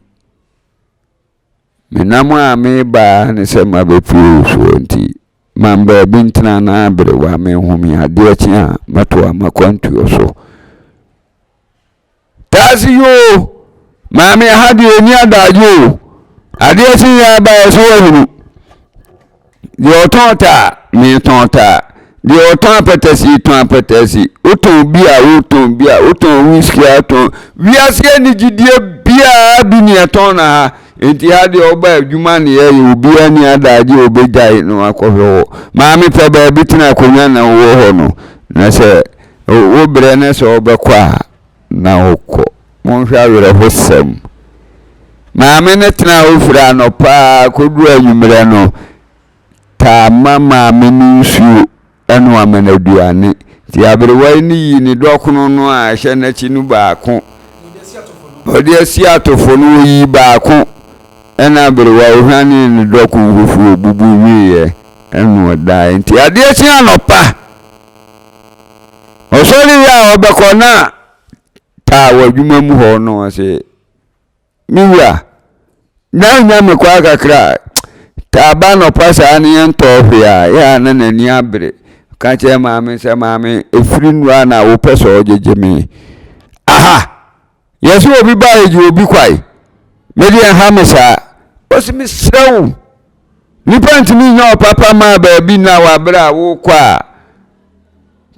Menam a meba ne sɛ mabɛpue wo soɔ nti, mam baabi ntena na aberewa menhome adeɛ kye a mɛtoa m'akwantuo so. Taase yoo, maame ɛha deɛ ɛni adagye o. Adeɛ kye yɛ aba yɛ so wahunu. Deɛ ɔtɔn taa, metɔn taa. Deɛ ɔtɔn apɛtɛsi, tɔn apɛtɛsi. Wotɔn bi a, wotɔn bi a, wotɔn whisky a, wotɔn. Wiase anigyidie biara bi ne ɛtɔn na ha. Nti ha deɛ ɔba adwuma ne yɛyɛ, obiara ni adagye a obɛgyae na wakɔhwɛ hɔ. Maame pɛ baabi tena akonnwa na wowɔ hɔ no. Na sɛ Wo brɛ ne sɛ wobɛkɔ a, na wokɔ. Monhwɛ awerɛhosɛm. Maame no tenaa hɔ firi anɔpa ara kɔduru anwummerɛ no, taa ma maame no nsuo ne wama no aduane. Nti aberewa yi no yii ne dɔkono no a ɛhyɛ n'akyi no baako. Ɔde asi atofo no, ɔyii baako. Ɛna aberewa ɔhwanee ne dɔkono fufuo bubu wieeɛ ɛna ɔdaeɛ. Nti adeɛ kye anɔpa. Ɔsɔre yɛ a ɔbɛkɔ na taa wɔ adwuma mu hɔ no ɔse me wura na nya me kɔ kakra taa ba nɔpa saa ne yɛntɔɔ hwee a yɛ a na n'ani abere ka kyerɛ maame sɛ maame ɛfiri nnura na wopɛ sɛ ɔgyegye me aha yɛsɛ obi ba yɛgye obi kwae mede ɛha me saa ɔse mesrɛ wo Nnipa ntumi nyɛ ɔpapa maa baabi nna wɔ abere a wokɔ a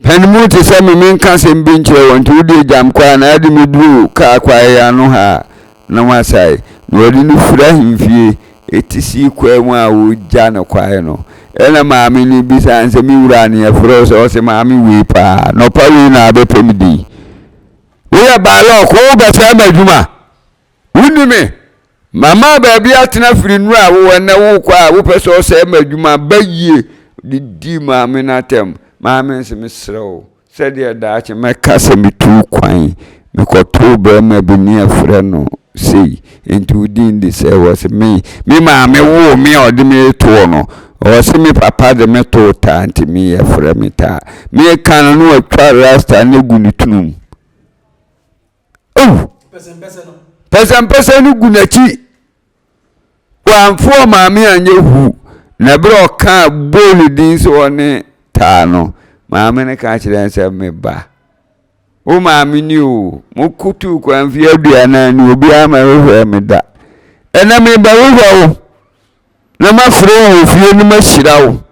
pɛn mu te sɛ me menka asɛm bi nkyerɛ wɔn nti wode gyam kɔ a na ade me duru kaa kwae ano ha a na wasae na wɔde no firi ahemfie ɛti sii kwaa mu a wɔgya no kwae no ɛna maame no bisa sɛ me wura ne yɛfrɛ wo sɛ ɔse maame wei paa nɔpa wei na abɛpɛ me din woyɛ baalɔk wobɛsɛe m'adwuma Wonni me. Mama baabi atena firi nnura a wowɔ nnɛ wokɔ a wopɛ sɛ ɔsɛe m'adwuma ba yie de di maame no atɛm. Maame nso mesrɛ wo sɛdeɛ daakye mɛka sɛ metuu kwan mekɔtoo barima bi ne ɛfrɛ no sei nti wo din de sɛ wɔ se me me maame woo me a ɔde me toɔ no ɔwɔ se me papa de me too taa nti me yɛfrɛ me taa meka no na watwa rasta no gu ne tunum. Oh! Pɛsɛmpɛsɛ no gu n'akyi. Wamfo ɔmaame anyɛ hu. Na berɛ a ɔkaa bɔɔ ne din sɛ ɔne taa no, maame no ka kyerɛ no sɛ, me ba, wo maame ni o, mokotuu kwan mfeɛ 40 ni, obiara mɛhwehwɛ me da. Ɛnɛ mebɛhwehwɛ wo na mafrɛ wo wɔ fie no mahyira wo.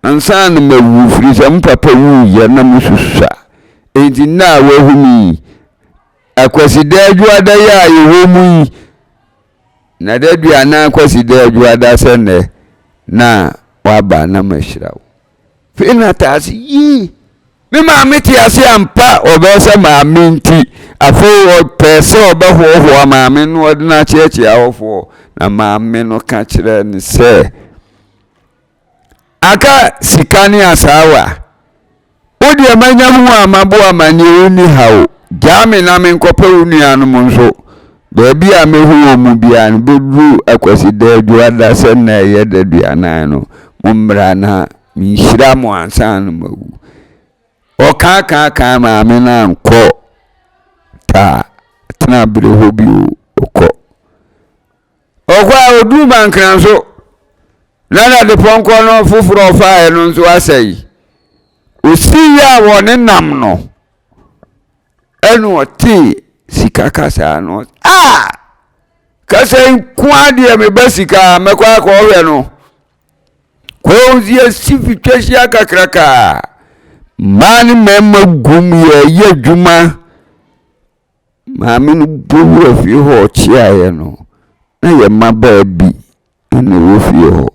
Ansa na mawu, ɛfiri sɛ me papa wuiɛ na mesusua. Enti nna a wahu me yi, Akwasida Adwoada yi a yɛwɔ mu yi, Na da aduanan Kwasida Adwuada sɛ nnɛ na waba na mahyira wo. Afei na taa se yii. Me maame te ase ampa, ɔbɛyɛ sɛ maame nti. Afei ɔpɛɛ sɛ ɔbɛhoahoa maame no ɔde no akyeakyea ahɔfoɔ. Na maame no ka kyerɛɛ no sɛ, Aka sika ne asaawa. Wo deɛ manya ho a mabɔ amanneɛ wonni haw. Gyaa me na menkɔpɛ wo nuanom nso. Baabi a mɛhu wɔn mu biara no, bɛduru Akwasida Dwoada sɛ nna ɛyɛ daduanan no, mommra na menhyira mo ansa na mawu. Ɔkaakaakaa maame no ankɔ taa tena berɛ hɔ bio, ɔkɔ. Ɔkɔ a ɔduru Mankran so na dadepɔnkɔ no foforɔ ɔfaeɛ no nso asɛe. Ɔsii a wɔne nam no ɛna ɔtee sika kasaa no a kasa yi nko adeɛ meba sika a mɛkɔ akɔhwɛ no. Kɔɔ yɛsi fitwa hyia kakraka mmaa ne mmarima gum yɛyɛ adwuma. Maame no bɔ wura fie hɔ a ɔkyeaeɛ no, na yɛn mmabaa bi na ɛwɔ fie hɔ.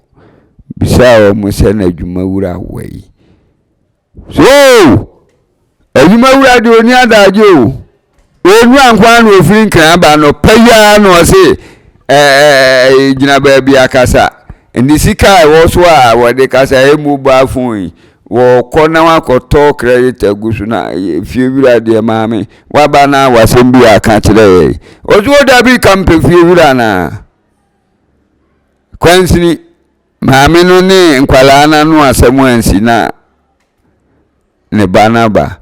Bisaa wɔn sɛ na adwumawura wɔ yi. So adwumawura deɛ ɔni adagye o. Ɔnura nko ara na ɔfiri nkran aba no pɛ yi ara na ɔse ɛɛ gyina baabi akasa. Ne sika a ɛwɔ so a wɔde kasa ɛyɛ mobile phone yi, wɔkɔ na wakɔtɔ credit agu so na fie wura deɛ maame waba na wasɛm bi aka kyerɛ yɛ. Ɔso o dabi ka mpɛ fie wura na kwansini maame no ne nkwadaa no ano asɛm ansi na ne ba no aba.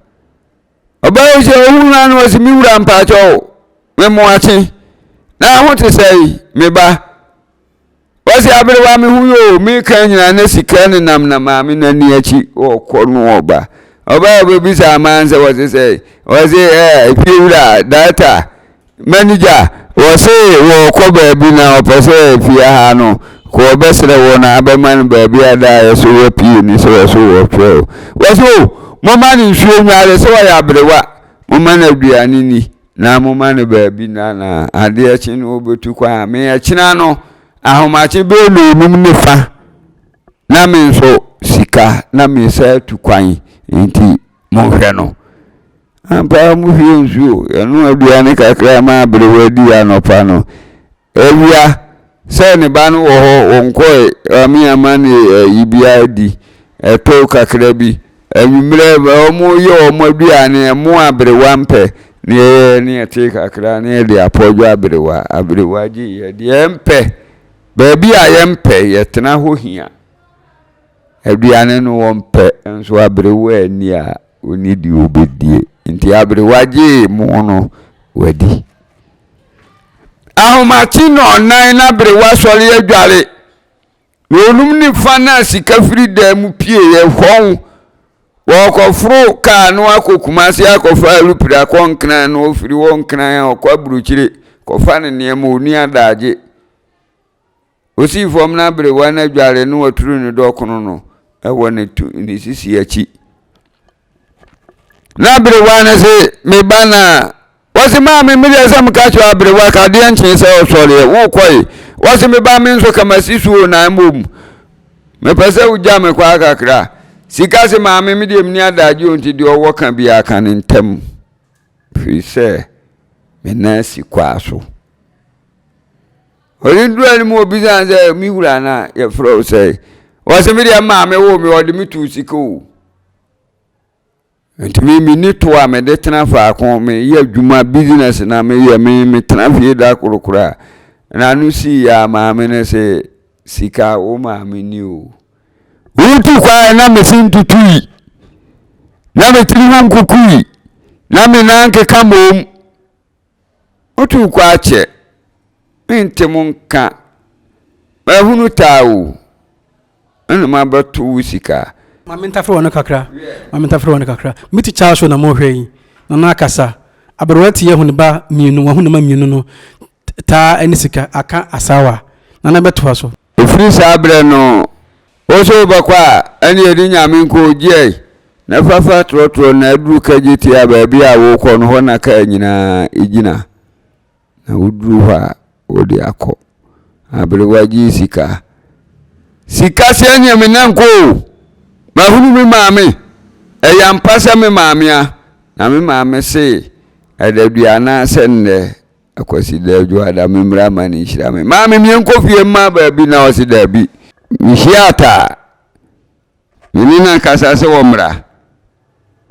Ɔbaa yi sɛ ohun no ano ɔsi me wura mpaakyɛw me mmoakye na ho te sɛ me ba. Wɔsi aberewa me ho yoo meka nyinaa na sika nenam na maame n'ani akyi ɔkɔ no ɔba. Ɔbaa ɔbɛbisa aman sɛ wɔse sɛ wɔse ɛɛ efie wura data manager wɔse wɔkɔ baabi na ɔpɛ sɛ efie ha no kɔ ɔbɛsrɛ wɔ na abɛma no baabi a da a yɛso wɔ pie ni sɛ wɔso wɔtwerɛ o. Wɔse o moma no nsuo nware sɛ wɔyɛ aberewa moma no aduane ni. Na moma no baabi nna na adeɛ kye no ɔbɛtu kwan a, me ɛkyena no ahomakye bɛyɛ nnɔnnum ne fa na me nso sika na mesa atu kwan nti monhwɛ no. Ampa mohwie nsuo yɛno aduane kakra ma aberewa di anɔpa no. Awia, sɛ ne ba no wɔ hɔ, ɔnkɔe, ame ama no ayi biara di, ɛtɔ kakra bi. Anwummerɛ, wɔyɛ wɔn aduane, ɛmo aberewa mpɛ, ne yɛyɛ ne yɛte kakra ne yɛde apɔdwo aberewa, aberewa gye yɛ deɛ yɛmpɛ, baabi a yɛmpɛ, yɛtena hɔ hia. Aduane no wɔmpɛ, nso aberewa anni a, ɔnni deɛ ɔbɛdie. Nti aberewa gyee mo no, wadi. Ahomakye nnɔnnan na berewa sɔre adware, na onum ne fa na sika firi dan mu pieeɛ hɔn. Wɔkɔforo kaa no akɔ Kumase akɔfa alupere akɔ Nkran na ɔfiri hɔ Nkran a ɔkɔ aburokyire kɔfa ne nneɛma ɔni adagye. Osii fam na aberewa no adware na waturu ne dɔkono no wɔ ne tu ne sisi akyi. Na aberewa no se, me ba na wɔse maame me deɛ sɛ meka kyerɛ aberewa ka adeɛ nkyee sɛ ɔsɔreɛ wokɔe wɔse me ba me nso ka masi so o na mmom mepɛ sɛ wogya me kɔ akakra sika se maame me deɛ meni adagye o nti deɛ ɔwɔ ka biara ka ne ntam firi sɛ me nan si kwaa so. Ɔde duru anim obisa no sɛ me wura no a yɛfrɛ wo sɛ wɔsɛ me deɛ maame wo me ɔde me too sika o nti me menni to a mede tena faako meyɛ adwuma business na meyɛ me metena fie da koro koraa na ano sii yɛ a maame no sɛ sika wo maame ni o wotu kwan na mese ntutui na metiri ho nkukui na me nan keka mmom Motuu kɔ akyɛ, mente mo nka. Mahunu taa o, ɛna mabɛto wo sika. Ma mentafere w'ano kakra, ma mentafere w'ano kakra. Me tikya show na mohwɛ yi, Nana akasa. Aberewa ti ahu ne ba mmienu, wahu ne mma mmienu no, taa ne sika, aka asawa. Nana bɛtoa so. Ɛfiri saa berɛ no, wo nso wobɛkɔ a, ɛnneɛ ne Nyame nko gyeɛ na fa fa trɔtrɔ na aduru Kagyetia baabi a worekɔ no, hɔ na kaa nyinaa gyina, na woduru hɔ a, wode akɔ. Aberewa gyee sika. Sika sɛ ɛneɛ me nan kɔ o. Mahunu me maame. Ɛyɛ ampa sɛ me maame a. Na me maame se ɛdadua anaasɛ nnɛ Akwasida Adwoada me mmra ma ne nhyira me. Maame meɛnkɔ fie mma baabi na ɔse daabi. Mehyia ataa. Me ne no akasa sɛ ɔmmra.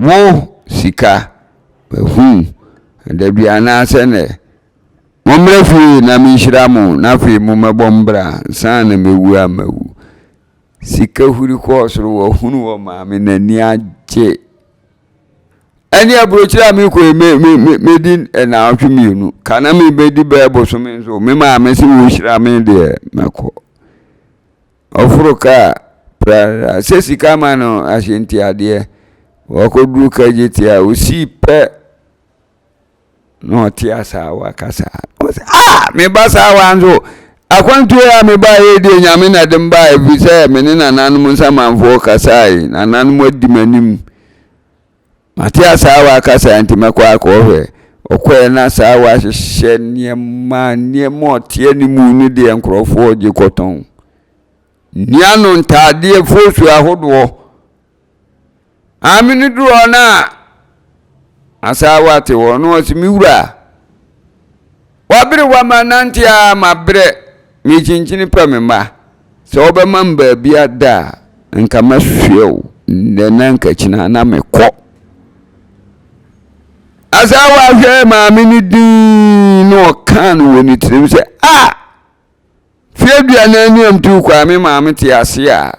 Wo sika, mahu da bi anaasɛ nnɛ. Mommra fie na menhyira mo na afei mommɛbɔ mo bra ansa na mɛwu a mawu. Sika huri kɔɔ soro wahunu wɔ maame n'ani agye. Ɛne aburokyire a mekɔ yi me me me medi nnaawɔtwe mmienu ka na mebɛdi bɛyɛ bosome nso me maame se wɔhyira me deɛ mɛkɔ. Ɔforo kaa prara sɛ sika ma no ahyɛntiadeɛ. Ɔkɔduru kagyetia a, ɔsii pɛ na ɔte asaawa kasa. Ɔsɛ ah meba saawa nso akwantuo a mebaeɛ deɛ Nyame na de mbaeɛ ɛfiri sɛ me ne nananom nsamanfoɔ kasae, nananom adi m'anim. Mate asaawa akasa nti mɛkɔ akɔhwɛ. Ɔkɔɛ na asaawa ahyehyɛ nneɛma nneɛma ɔte anim ne deɛ nkurɔfoɔ gye kɔtɔn. Nnia no ntaadeɛ foosu ahodoɔ. Maame no duru hɔ no a asaawa te hɔ no ɔse me wura waberewa ma nante a mabrɛ mekyinkyini pɛ me mma. Sɛ wobɛma me baabi ada a, nka mɛsoɛ wo nnɛ na nka kyina na mekɔ. Asawa hwɛɛ maame no dinn na ɔkaa no wɔ ne tirim sɛ, a fie aduanan ni a mtu kwa me maame te ase a,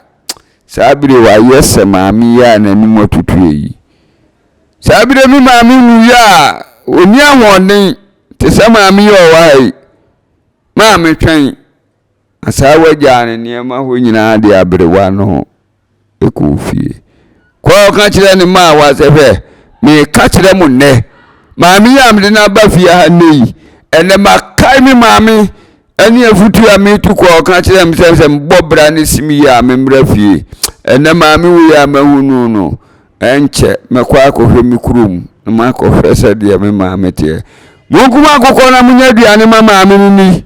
saa bere wayɛ sɛ maame yi a n'anim atutu yi. Saa bere me maame wuiɛ a, ɔnni ahoɔden te sɛ maame yi a ɔwɔ ha yi. Maame twɛn. Asaawa gyaa ne nneɛma hɔ nyinaa de aberewa no kɔɔ fie. Kɔɔ ɔka kyerɛɛ ne mmaawa sɛ, Hwɛ, meka kyerɛ mo nnɛ, maame yi a mede no aba fie ha nnɛ yi, ɛnnɛ makae me maame ne afutuo a metu kɔɔ ɔka kyerɛɛ me sɛ sɛ mebɔ bra ne si me yie a memmra fie. Ɛnnɛ maame wei a mahu no no, ɛnkyɛ mɛkɔ akɔhwɛ me kurom na makɔhwɛ sɛdeɛ me maame teɛ. Monkum akokɔ na monyɛ aduane ma maame no ni.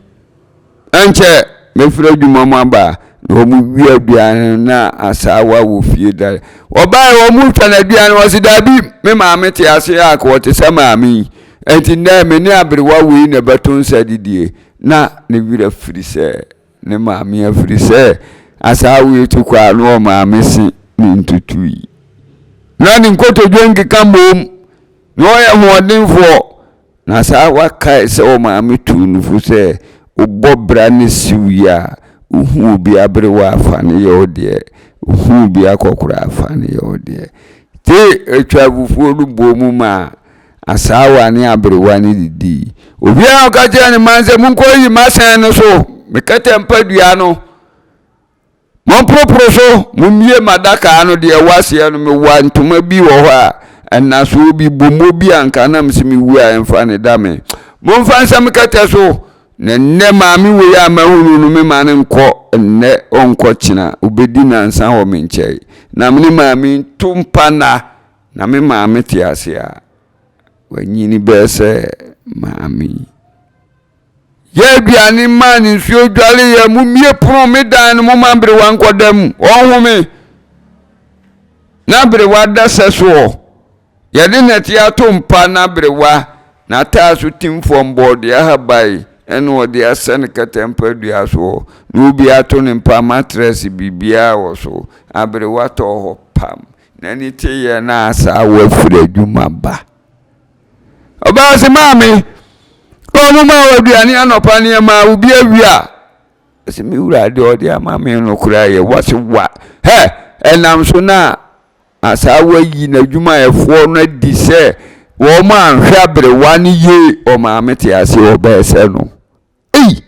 Ɛnkyɛ mɛfiri adwuma mu aba na wɔn wie aduane no na asaawa wɔ fie da. Wɔbaeɛ wɔn retwa no aduane wɔsi daabi me maame te ase a ka ɔte sɛ maame yi. Ɛnti nnɛ me ne aberewa wei na ɛbɛto nsa didie na ne werɛ firi sɛ ne maame afiri sɛ asaawa yi tu kɔ a na ɔmaame se ne ntutui. Na ne nkotodwe nkeka mmom na ɔyɛ hoɔdenfoɔ. Na saa wakae sɛ ɔmaame tuu no fo sɛ, Wobɔ bra ne siw yi a, wohu obi aberewa a, fa no yɛ wo deɛ, wohu obi akɔkora a, fa no yɛ wo deɛ. Te atwa fufuo no bɔɔ mu maa asaawa ne aberewa no didii. Obiara a ɔka kyerɛɛ ne mma sɛ, Monkɔyi m'asɛn no so, me kɛtɛ mpadua no. Momporoporo so, mommue m'adaka no, deɛ ɛwɔ aseɛ no, mewɔ ntoma bi wɔ hɔ a, ɛnnasoɔ bi, bommo bi a nka na mese mewu a ɛmfa ne da me. Momfa nsa me kɛtɛ so, na nnɛ maame wei a mahunu no, me ma no nkɔ nnɛ, ɔnkɔ kyena, ɔbɛdi nansa wɔ me nkyɛn. Na me ne maame nto mpa nna, na me maame te ase a, wanyini bɛyɛ sɛ maame yi. Yɛ aduane maa no nsuo dware yɛ mommie pono me dan no moma berewa nkɔda mu ɔnhome na berewa da sɛ soɔ yɛde nɛte ato mpa na berewa n'ataa so tim fam bɔɔde ahaban ɛna ɔde asɛ no kɛtɛ mpa dua soɔ na obi ato ne mpa matrɛs biribiara wɔ so aberewa tɔɔ hɔ pam n'ani te yɛ na asaa wafiri adwuma ba. Ɔbaa se, Maame, wɔn maa wo aduane anɔpa ne ɛmaa wo bi awia. Ɔse, me wura deɛ ɔde ama me no koraa yɛ wɔse wa. Hɛ, ɛnam so na asaawa yi n'adwumayɛfoɔ no adi sɛ wɔn anhwɛ aberewa no yie ɔmaame te ase ɔbɛɛ sɛ no. Ei!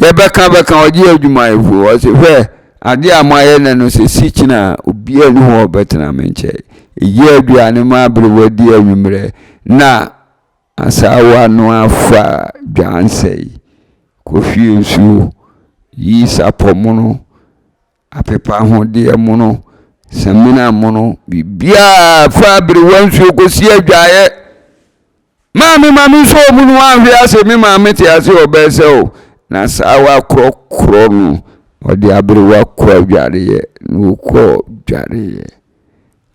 Yɛbɛka bɛka ɔgye adwumayɛfoɔ ɔse hwɛ adeɛ a moayɛ nɛ no sɛ si kyena a obiara ni hɔ a ɔbɛtena me nkyɛn ɛyi aduane ma aberewa di anwummerɛ na asaawa no afa dwansɛe kɔhwie nsuo yi sapɔ mono apepa ahodeɛ mono samina mono biribiara fa aberewa nsuo kɔsi adwaeɛ. Maame ma me nso ɔmu no wanhwe ase me maame te ase ɔbɛɛ sɛ o na saa wakorɔkorɔ no ɔde aberewa kɔ adwareɛ na ɔkɔ dwareɛ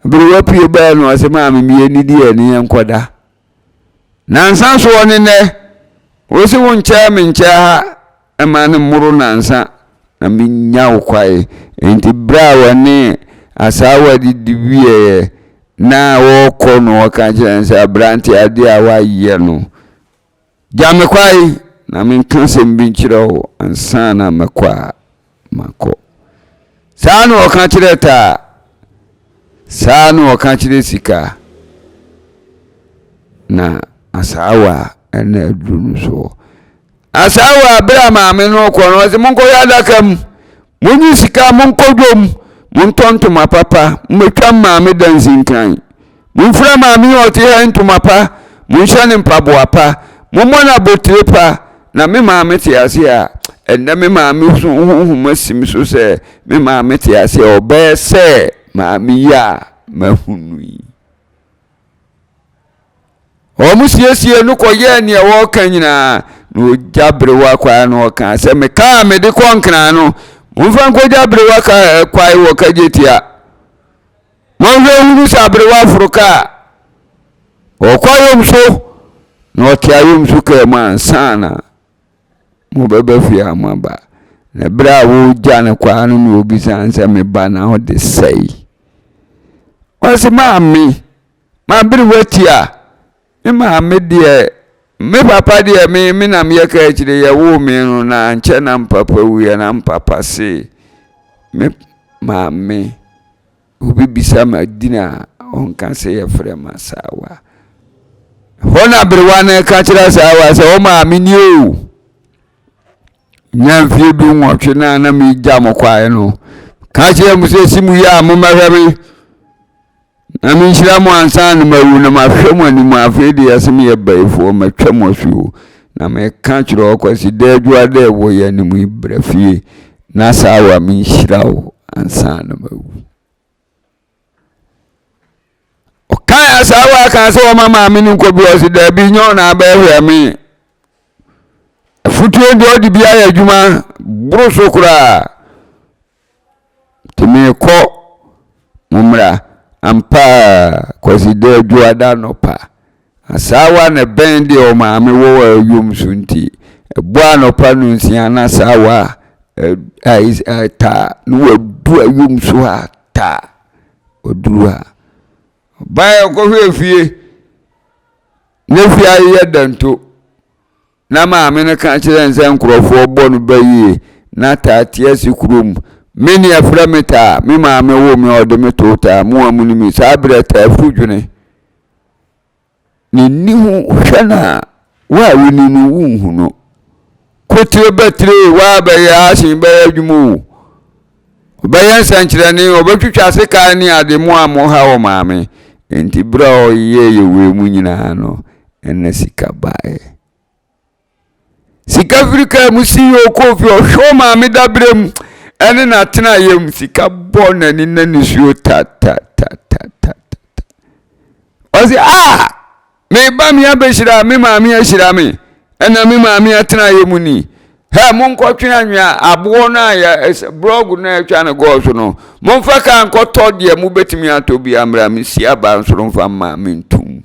aberewa pie bɛɛ no ɔsɛ maame mmiɛ nidi ɛ ne yɛn nkɔda nansa so ɔne nɛ wo se wo nkyɛɛ me nkyɛɛ ha Mma no mmoro nnansa, na mennya wo kwae. Enti berɛ a wɔne asaawa didi wieeɛ na wɔrekɔ no, wɔka kyerɛɛ no sɛ, Aberanteɛ, adeɛ a woayɛ no, gya me kwae na menka asɛm bi nkyerɛ wo ansa na mɛkɔ a makɔ. Saa na ɔka kyerɛɛ Taa. Saa na ɔka kyerɛɛ Sika. Na asaawa na aduru no soɔ. Asaawa bere a maame no rekɔ no, ɔse monkɔhwɛ adaka mu, monyi sika, monkɔ dwom, montɔ ntoma papa, mommɛtwa maame dansinkran, momfira maame yi a ɔte ha yi ntoma pa, monhyɛ no mpaboa pa, mommɔ no abotire pa, na me maame te ase a, ɛnnɛ me maame so honhom asi me so sɛ me maame te ase a ɔbɛyɛ sɛ maame yi a mahunu yi. Wɔsiesiee no kɔyɛɛ nea wɔreka nyinaa, na ogya berewa kwae no ɔkaa sɛ, Me kaa a mede kɔ Nkran no, momfa nkɔgya berewa kwae wɔ Kagyetia. Monhwɛ nhunu sɛ aberewa foro kaa. Ɔkɔ ayom so, na ɔte ayom so kaa mu ansa na mobɛba fie a moaba. Na berɛ a wɔregya no kwaa no na ɔbisa no sɛ, Me ba na wode sɛe? Ɔse, Maame, M'aberewa tia me maame deɛ, me papa deɛ me me na meyɛ ka akyire yɛwoo me no na ankyɛ na mpapa wuiɛ na mpapa se me maame obi bisa ma din a ɔnka sɛ yɛfrɛ ma saawa hɔ na aberewa no ka kyerɛ saawa sɛ wo maame ni o nya mfie du nwɔtwe no a na megya mo kwae no ka kyerɛ mo sɛ si mu yɛ a mommɛhwɛ me Na menhyira mo ansa na mawu na mahwɛ mo anim afei deɛ yɛse meyɛ bayifoɔ matwa mo asuo na meka kyerɛ wo Kwasi da adwua dɛ wɔ yɛ anim yi bra fie na saa wa menhyira wo ansa na mawu. Ɔkae asaa wa kaa sɛ ɔma maame no nkɔ bi ɔse daabi nyɛ ɔna abɛhwɛ me afutuo deɛ ɔde bi ayɛ adwuma boro so koraa. Nti meekɔ, mommra. Ampa ara, Kwasida Adwoada anɔpa, asaawa na ɛbɛn deɛ ɔmaame wɔ wɔ ayom so nti, ɛbɔ anɔpa nonsia na asaawa taa na wadu ayom so ha taa, ɔduru ha. Ɔbaeɛ ɔkɔhwɛɛ fie, na fie ayeyɛ danto. Na maame no ka kyerɛɛ no sɛ nkurɔfoɔ bɔ no ba yie na taa te ase kurom. Me ne ɛfrɛ me taa, me maame woo me a ɔde me too taa, mo a monim me saa berɛ taa furu dwene. N'ani ho hwɛ no a, wo a woni no wonhu no. Kotire bɛtire wo a bɛyɛ asen bɛyɛ adwuma o. Ɔbɛyɛ nsɛnkyerɛnne, ɔbɛtwitwa sekan ne ade mo a moha wɔ maame. Enti berɛ a ɔyɛɛ wei mu nyinaa no, ɛna sika baeɛ. Sika firi kaa mu si yɛ ɔkɔɔ fie ɔhwɛ maame daberɛ mu ɛne n'atenaeɛ mu sika bɔ n'ani na nisuo ta ta ta ta ta ta. Ɔse ah! Me ba me abɛhyira me maame ahyira me ɛna me maame atenaeɛ mu ni hɛ monkɔtwe anwea aboɔ no a yɛ blɔg no a atwa no gɔɔ so no momfa kaa nkɔtɔ deɛ mobɛtumi atɔ bi ammra mesi aba nsoro mfa mma me ntom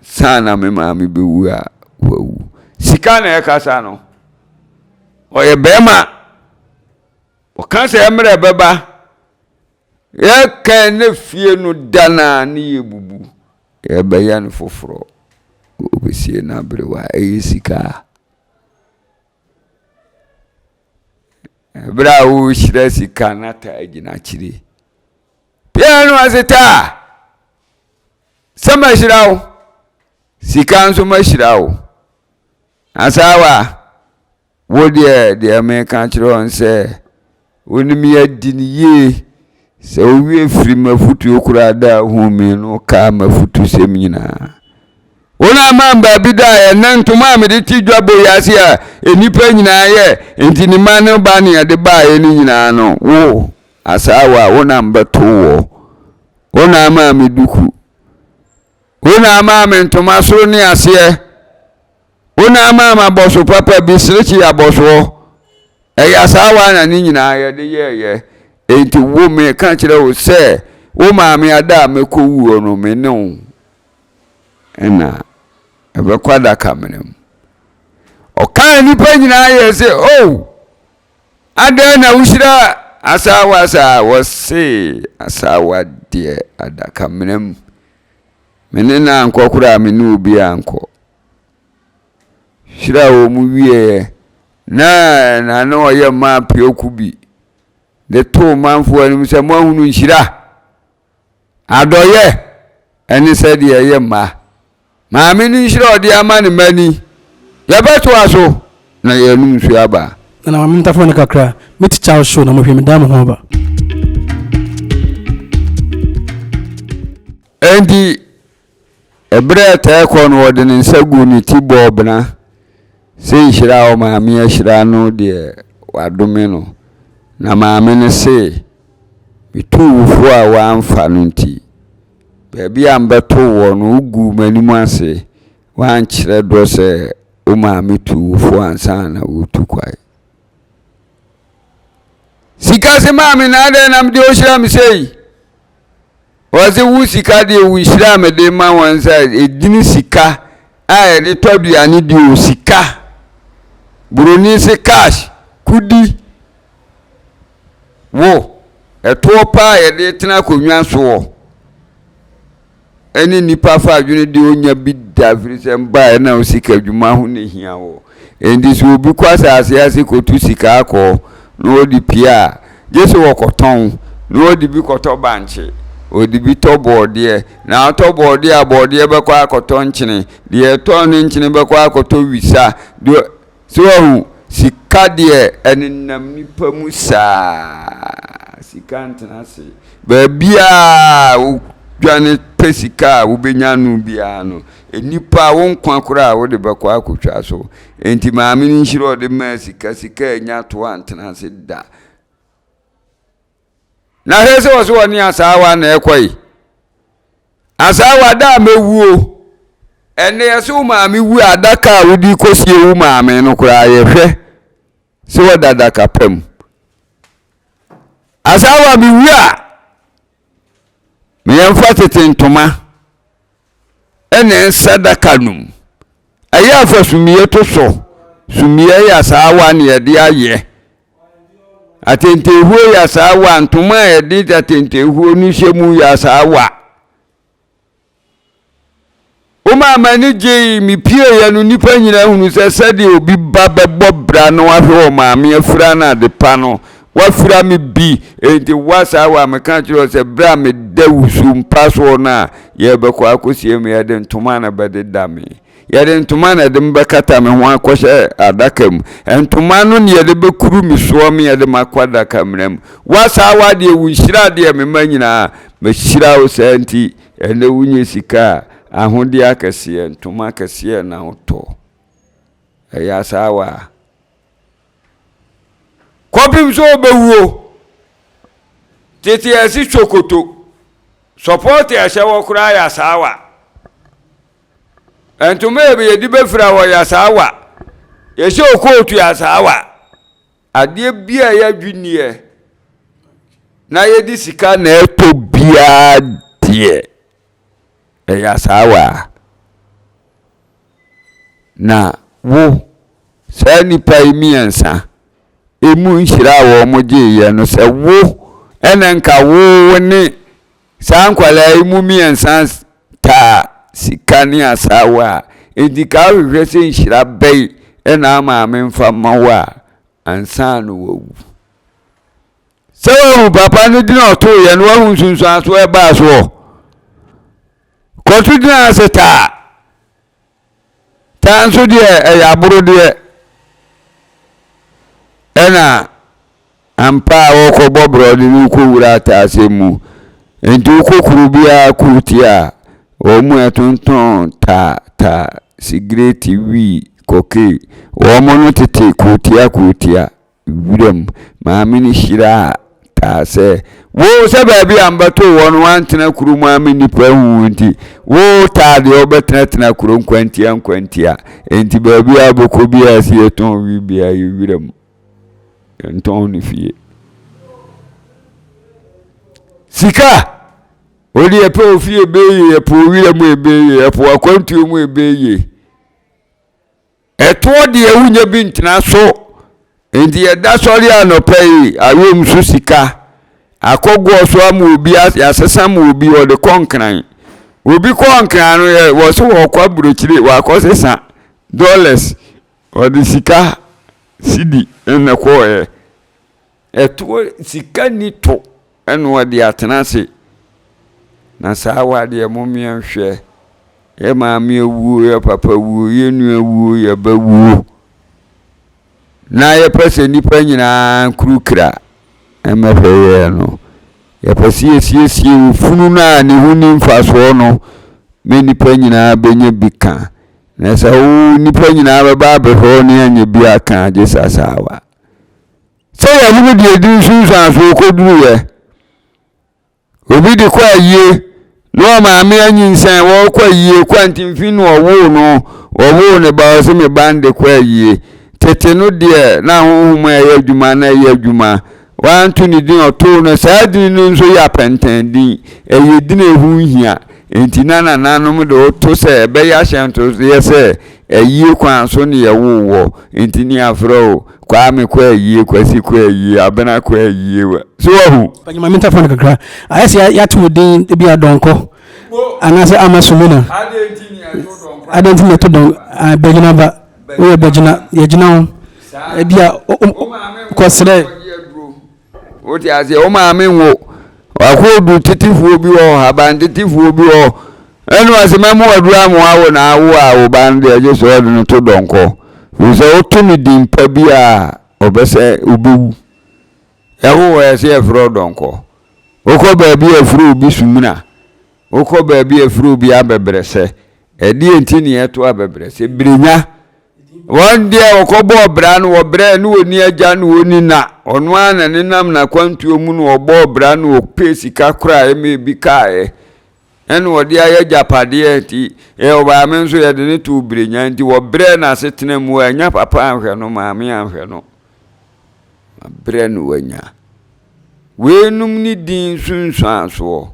saa na me maame bɛwu a wawu sika na ɛkasa no ɔyɛ bɛrima ɔka sɛ mmerɛ bɛba yɛka ne fie no da no a ne yɛbubu Yɛbɛyɛ no foforɔ. Wɔbɛsie no aberewa. Ɛyɛ sika. Berɛ a worehyira sika na taa gyina akyire. Pia no ase taa. Sɛ mahyira wo. Sika nso mahyira wo. Asaawa. Wo deɛ, deɛ mereka akyerɛ wɔn sɛ, wonim yɛ adi no yie. Sɛ wo werɛ firi m'afotuo koraa da a wohuu me no, wokaa m'afotusɛm nyinaa. Wo na ama me baabi da a ɛnnɛ ntoma a mede te dwabɔ yi ase a nnipa nyinaa yɛ, enti ne mma no ba ne ɛde baeɛ no nyinaa no, wo, asaawa, wo na mebɛtoo woɔ. Wo na ama me duku. Wo na ama me ntoma soro ne aseɛ. Wo na ama me abɔso papa bi, serekye abɔsoɔ. Ɛyɛ asaawa na ne nyinaa yɛde yɛeɛ. Enti wo, meka kyerɛ wo sɛ, wo maame ada a mɛkɔwuo no, me ne wo na ɛbɛkɔ adakamena mu. Ɔkaa nnipa nyinaa yɛɛ sɛ, O, adɛn na wohyira asaawa saa? Wɔse, asaawa deɛ adakamena mu. Me ne no ankɔ koraa, me ne obi ankɔ. Hyira wɔn wieɛ na na na ɔyɛ mmaa pioku bi de too manfoɔ anim sɛ moahunu nhyira adɔyɛ ɛne sɛdeɛ ɛyɛ mma maame no nhyira ɔde ama ne mma ni yɛbɛtoa so na yɛnum nsuo aba. Nana maame ntafo no kakra me teacher show na mohwɛ me dan mo ho aba. Enti Ɛberɛ a ɛtaa kɔ no, ɔde ne nsa guu ne ti bɔɔ bena sɛ nhyira a ɔmaame ahyira no deɛ wadome no. Na maame no se, Metuu wo fo a woamfa no nti, baabi a mebɛtoo woɔ no, woguu m'anim ase, woankyerɛ dɔ sɛ wo maame tuu wo fo ansa na woretu kwae. Sika se maame na adɛn na mede wohyira me sei? Wɔse wo sika deɛ wo nhyira a mede ma wɔn sɛ ɛdini sika a yɛde tɔ aduane di o sika buroni se cash kudi wo ɛtoɔ paa yɛde tena akonnwa soɔ ɛne nnipa fa adwene deɛ ɔnya bi da firi sɛ mbaeɛ na wo sika adwuma ho na ɛhia wɔ enti sɛ obi kɔ asase ase kɔtu sika akɔ na ɔde pie a gye sɛ wɔkɔtɔn na ɔde bi kɔtɔ bankye ɔde bi tɔ bɔɔdeɛ na ɔtɔ bɔɔdeɛ a bɔɔdeɛ bɛkɔ akɔtɔ nkyene deɛ ɛtɔn ne nkyene bɛkɔ akɔtɔ wisa deɛ So wahu? Sika deɛ, ɛnenam nipa mu saa. Sika ntena ase. Baabiara a wodwane pɛ sika a wobɛnya no biara no, nnipa wo nkwa koraa a wode bɛkɔ akɔtwa so. Enti maame no nhyira ɔde maa sika, sika annya to antena ase da. Na hwɛ sɛ ɔsɛ ɔne asaawa na ɛkɔ yi. Asaawa da a mɛwuo. Ɛnɛ yɛsɛ wo maame wu a adaka a wode kɔsie wo maame no koraa yɛhwɛ sɛ wɔda adaka pa mu. Asaawa mewu a meyɛmfa tete ntoma ɛna nsa daka no mu. Ɛyɛ afa sumiiɛ to so. Sumiiɛ yɛ asaawa na yɛde ayɛ. Atentenhuo yɛ asaawa, ntoma a yɛde atentenhuo no hyɛ mu yɛ asaawa. Womaa m'ani gyee, mepieeɛ no nnipa nyinaa hunu sɛ sɛdeɛ obi ba bɛbɔ bra na wahwɛ wɔ maame afira no ade pa no, wafira me bi. Enti woasaawa meka kyerɛ wo sɛ berɛ a meda wusu mpa soɔ no a yɛrebɛkɔ akɔsie me, yɛde ntoma na bɛdeda me. Yɛde ntoma na ɛde me bɛkata me ho akɔhyɛ adaka mu. Ntoma no na yɛde bɛkuru me soɔ me yɛde makɔ adaka mena mu. Woasaa w'adeɛ, wo nhyira adeɛ me mma nyinaa. Mahyira wo saa nti, ɛnɛ wonyɛ sika a, ahodeɛ akɛseɛ, ntoma akɛseɛ na wotɔ. Ɛyɛ asaawa a. Kɔpem sɛ wobɛwuo. Tete ɛse sokoto. Sɔpɔɔte a ɛhyɛ wɔ koraa yɛ asaawa. Ntoma a yɛde bɛfira wɔ yɛ asaawa. Yɛhyɛ okootu yɛ asaawa. Adeɛ bi a ɛyɛ adwinniɛ na yɛde sika na ɛtɔ biara deɛ, ɛyɛ asaawa. Na wo, saa nnipa yi mmiɛnsa, emu nhyira a wɔgyeeɛ no, sɛ wo ɛna nka wo ne Saa nkwadaa yi mu mmiɛnsa taa sika ne asaawa a, enti ka wohwehwɛ sɛ nhyira bɛn na maame mfa mma wo a ansa na wawu. Sɛ wahu papa no din a ɔtooyɛ no, wahu nsunsuansoɔ ɛbaa soɔ. Kɔto gyina ase taa. Taa nso deɛ ɛyɛ aborodeɛ. Ɛna ampa a wɔkɔbɔ borɔde no wokɔwura ataase mu. Nti wokɔ kuro biara kurotia a, wɔn mu ɛtontɔn taa taa, sigreti, wii, kɔkee. Wɔn no tete kurotia kurotia wuram. Maame no hyiraa. taa sɛ, Wo, sɛ baabi a mbɛtoo wɔ no woantena kuro mu ama nnipa ahu wo nti, wo taa deɛ wobɛtenatena kuro nkwantia nkwantia. Enti baabi a wobɛkɔ biara sɛ yɛtɔn wi biara yɛ wira mu. Yɛntɔn no fie. Sika! Wode yɛpɛ ofie ɛbɛyie, yɛpɛ owira mu ɛbɛyie, yɛpɛ akwantuo mu ɛbɛyie. Ɛtoɔ deɛ wonya bi ntena so. Nti yɛda sɔre anɔpa yi, awom so sika. Akɔgoɔ so ama obi, yɛasesa ma obi, ɔde kɔ nkran. Obi kɔ nkran no, yɛ wɔ so wɔkɔ aburokyire, wakɔsesa dollars, ɔde sika sidi na kɔɔɛ. Ɛtoɔ sika ni to ɛna ɔde atena ase. Na saa awadeɛ momeɛ nhwɛ. Yɛ maame awuo, yɛ papa wuo, yɛ nua wuo, yɛ ba wuo. Na yɛpɛ sɛ nnipa nyinaa nkurukura mmɛhwɛ yɛn no. Yɛpɛ sɛ yɛsiesie ofunu no a ne ho ni mfasoɔ no ma nnipa nyinaa bɛnya bi ka. Na sɛ wo nnipa nyinaa bɛba abɛhwɛ wo ne anya bi aka gye sasaawa. Sɛ yɛhunu deɛ ɛdi nsunsuansoɔ kɔduruiɛ. Obi de kɔ ayie na ɔmaame anyinsɛn wɔrekɔ ayie kwantemfi na ɔwoo no ɔwoo ne ba ɔse me ba no de kɔ ayie. Tete no deɛ na honhom a ɛyɛ adwuma na ɛyɛ adwuma wanto ne din ɔtoo no saa din no nso yɛ apɛntɛn din ɛyɛ din a ɛho nhia enti na nananom de woto sɛ ɛbɛyɛ ahyɛnsodeɛ sɛ Ayie kwan so ne yɛwoo wɔ nti ne yɛafrɛ wo Kwame kɔ ayie, Kwasi kɔ ayie, Abena kɔ ayie. So wahu? Ɔnyɛ ma menta fo no kakra. Ayɛ sɛ yɛato wo din ebi a Dɔnkɔ anaasɛ Ama Sumina. Adɛn nti na ɛto dɔn bɛgyina ba woyɛ bɛgyina yɛgyina ho ebi a kɔsrɛ. Wote aseɛ, wo maame nwo. Wakɔɔdu tetefoɔ bi wɔ hɔ, haban tetefoɔ bi wɔ hɔ. Ɛna ɔse mɛmo aduru ama wawo na awo a wo ba no deɛ gye sɛ ɔde no to dɔnkɔ. Firi sɛ woto no din pa bi a ɔbɛsɛ wobɛwu. Yɛwo wɔ yɛsɛ yɛfrɛ wo dɔnkɔ. Wokɔ baabi a ɛfrɛ obi sumina. Wokɔ baabi a ɛfrɛ obi abɛbrɛsɛ. Ɛdeɛ nti ne yɛto abɛbrɛsɛ? Birenya. Wɔn deɛ wɔkɔbɔɔ bra no wɔbrɛɛ ne wɔnni agya ne wɔnni na. Ɔno ara na ne nam n'akwantuo mu na ɔbɔɔ bra na ɔpɛɛ sika koraeɛ ma ebi kaeɛ. Ɛna ɔde ayɛ agyapadeɛ nti ɔmaame nso yɛde no too Birenya nti wɔbrɛɛ n'asetena mu annya papa anhwɛ no maame anhwɛ no. Wabrɛ no wanya. Weinom ne din nsunsuansoɔ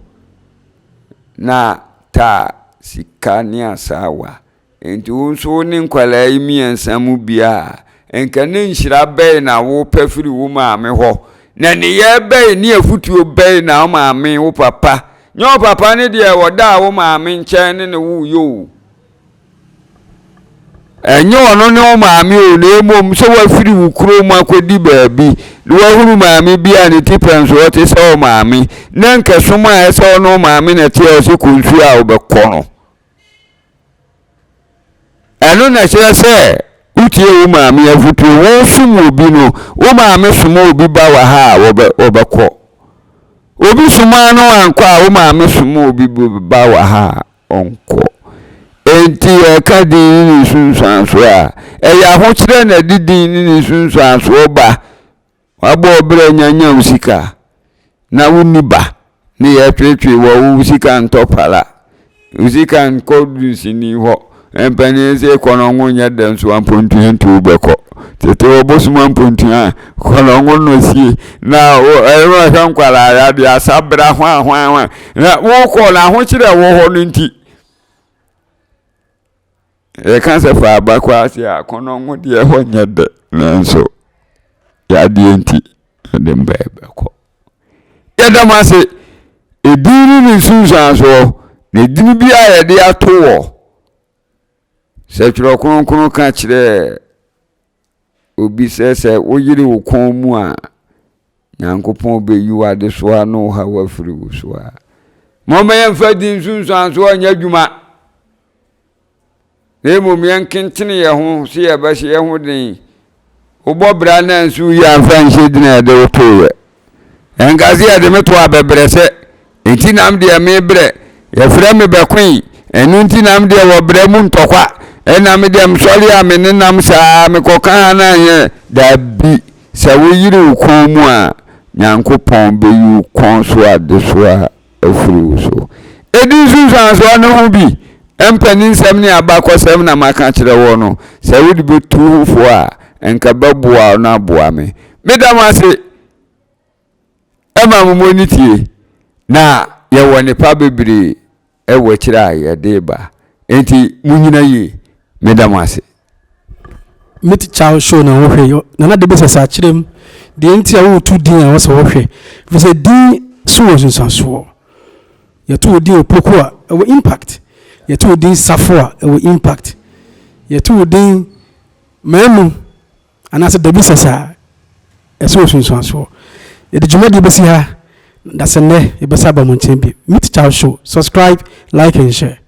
na taa sika ne asaawa. Enti wo nso wo ne nkwadaa yi mmiɛnsa mu biara, nka ne nhyira bɛn na wopɛ firi wo maame hɔ? Na nneyɛɛ bɛn ne afotuo bɛn na wo maame, wo papa, nyɛ wo papa ne deɛ ɔdaa wo maame nkyɛn ne ne wo yɛ o. Ɛnyɛ ɔno ne wo maame o, na mmom sɛ wafiri wo kurom akɔdi baabi na wahunu maame bi a ne ti pɛ nso ɔte sɛ wo maame, na nka som a ɛsɛ ɔne wo maame na ɛte a ɔsɛ kɔ nsuo a wobɛkɔ no. Ɛno na ɛkyerɛ sɛ wotie wo maame afotuo. Wosom obi no, wo maame soma obi ba wɔ ha a, wɔbɛ wɔbɛkɔ. Obi soma no ankɔ a, wo maame soma obi ba wɔ ha a, ɔnkɔ. Enti yɛka din ne ne nsunsuansoɔ a, ɛyɛ ahokyerɛ na ɛde din ne ne nsunsuansoɔ ba. Wabɔ wo bra nya nya wo sika na wonni ba ne yɛtwetwe wɔ wo sika ntɔ pala wo sika nkɔ dunsini hɔ mpanin sɛ kɔnɔngo nyɛ dɛ nso ampontua nti wobɛkɔ tete wɔ bosom ampontua kɔnɔngo no sie na ɛno ɛhwɛ nkwadaa yadeɛ asabra hwan hwan hwan na wokɔ na ahokyerɛ wɔ hɔ no nti Yɛka sɛ fa aba kɔ ase a, akɔnnɔ ho deɛ ɛhɔ nyɛ dɛ nanso yadeɛ nti ɛde mbɛ bɛkɔ. Yɛda mo ase. Edin ne ne nsunsuansoɔ na edin bi a yɛde ato wɔ sɛ Twerɛ Kronkron ka kyerɛɛ obi sɛ sɛ woyere wo kɔn mu a Nyankopɔn bɛyi w'adesoa ne wo haw afiri wo so a, momma yɛmfa di nsunsuansoɔ nyɛ adwuma, na mmom yɛnkentene yɛn ho sɛ yɛbɛhyɛ yɛn ho den. Wobɔ bra na nso yi amfa nhyɛ din a yɛde wo toeɛ. Ɛnka sɛ yɛde me to abɛbrɛsɛ, enti nam deɛ mebrɛ, yɛfrɛ me bɛkoe, ɛno nti nam deɛ wɔbrɛ mu ntɔkwa, ɛna me deɛ mesɔre a me nenam saa, mekɔka ha na anyɛ, dabi, sɛ woyere wo kɔn mu a, Nyankopɔn bɛyi wo kɔn so adesoa afiri wo so. Ɛdi nsunsuansoɔ no ho bi, mpaninsɛm ne abakɔsɛm na maka akyerɛ woɔ no, sɛ wode bɛtu ho fo a, nka bɛboa wo na aboa me. Meda mo ase ma mo mo ani tie, na yɛwɔ nnepa bebree wɔ akyire a yɛde reba. Enti monyina yie. Meda mo ase. Meet Chow show na wohwɛ yi. Nana de bɛsɛ sɛ akyerɛ mu deɛ nti a woreto din a wɔsɛ wohwɛ. Ɛfiri sɛ din so wɔ nsunsuansoɔ. Yɛto wo din Opoku a, ɛwɔ impact. Yɛto wo din Safo a, ɛwɔ impact. Yɛto wo din Manu anaasɛ Dabi sɛ saa, ɛso wɔ nsunsuansoɔ. Yɛde dwumadie bɛsi ha, dasɛ nnɛ yɛbɛsa aba mo nkyɛn bio. Meet Chow show, subscribe, like and share.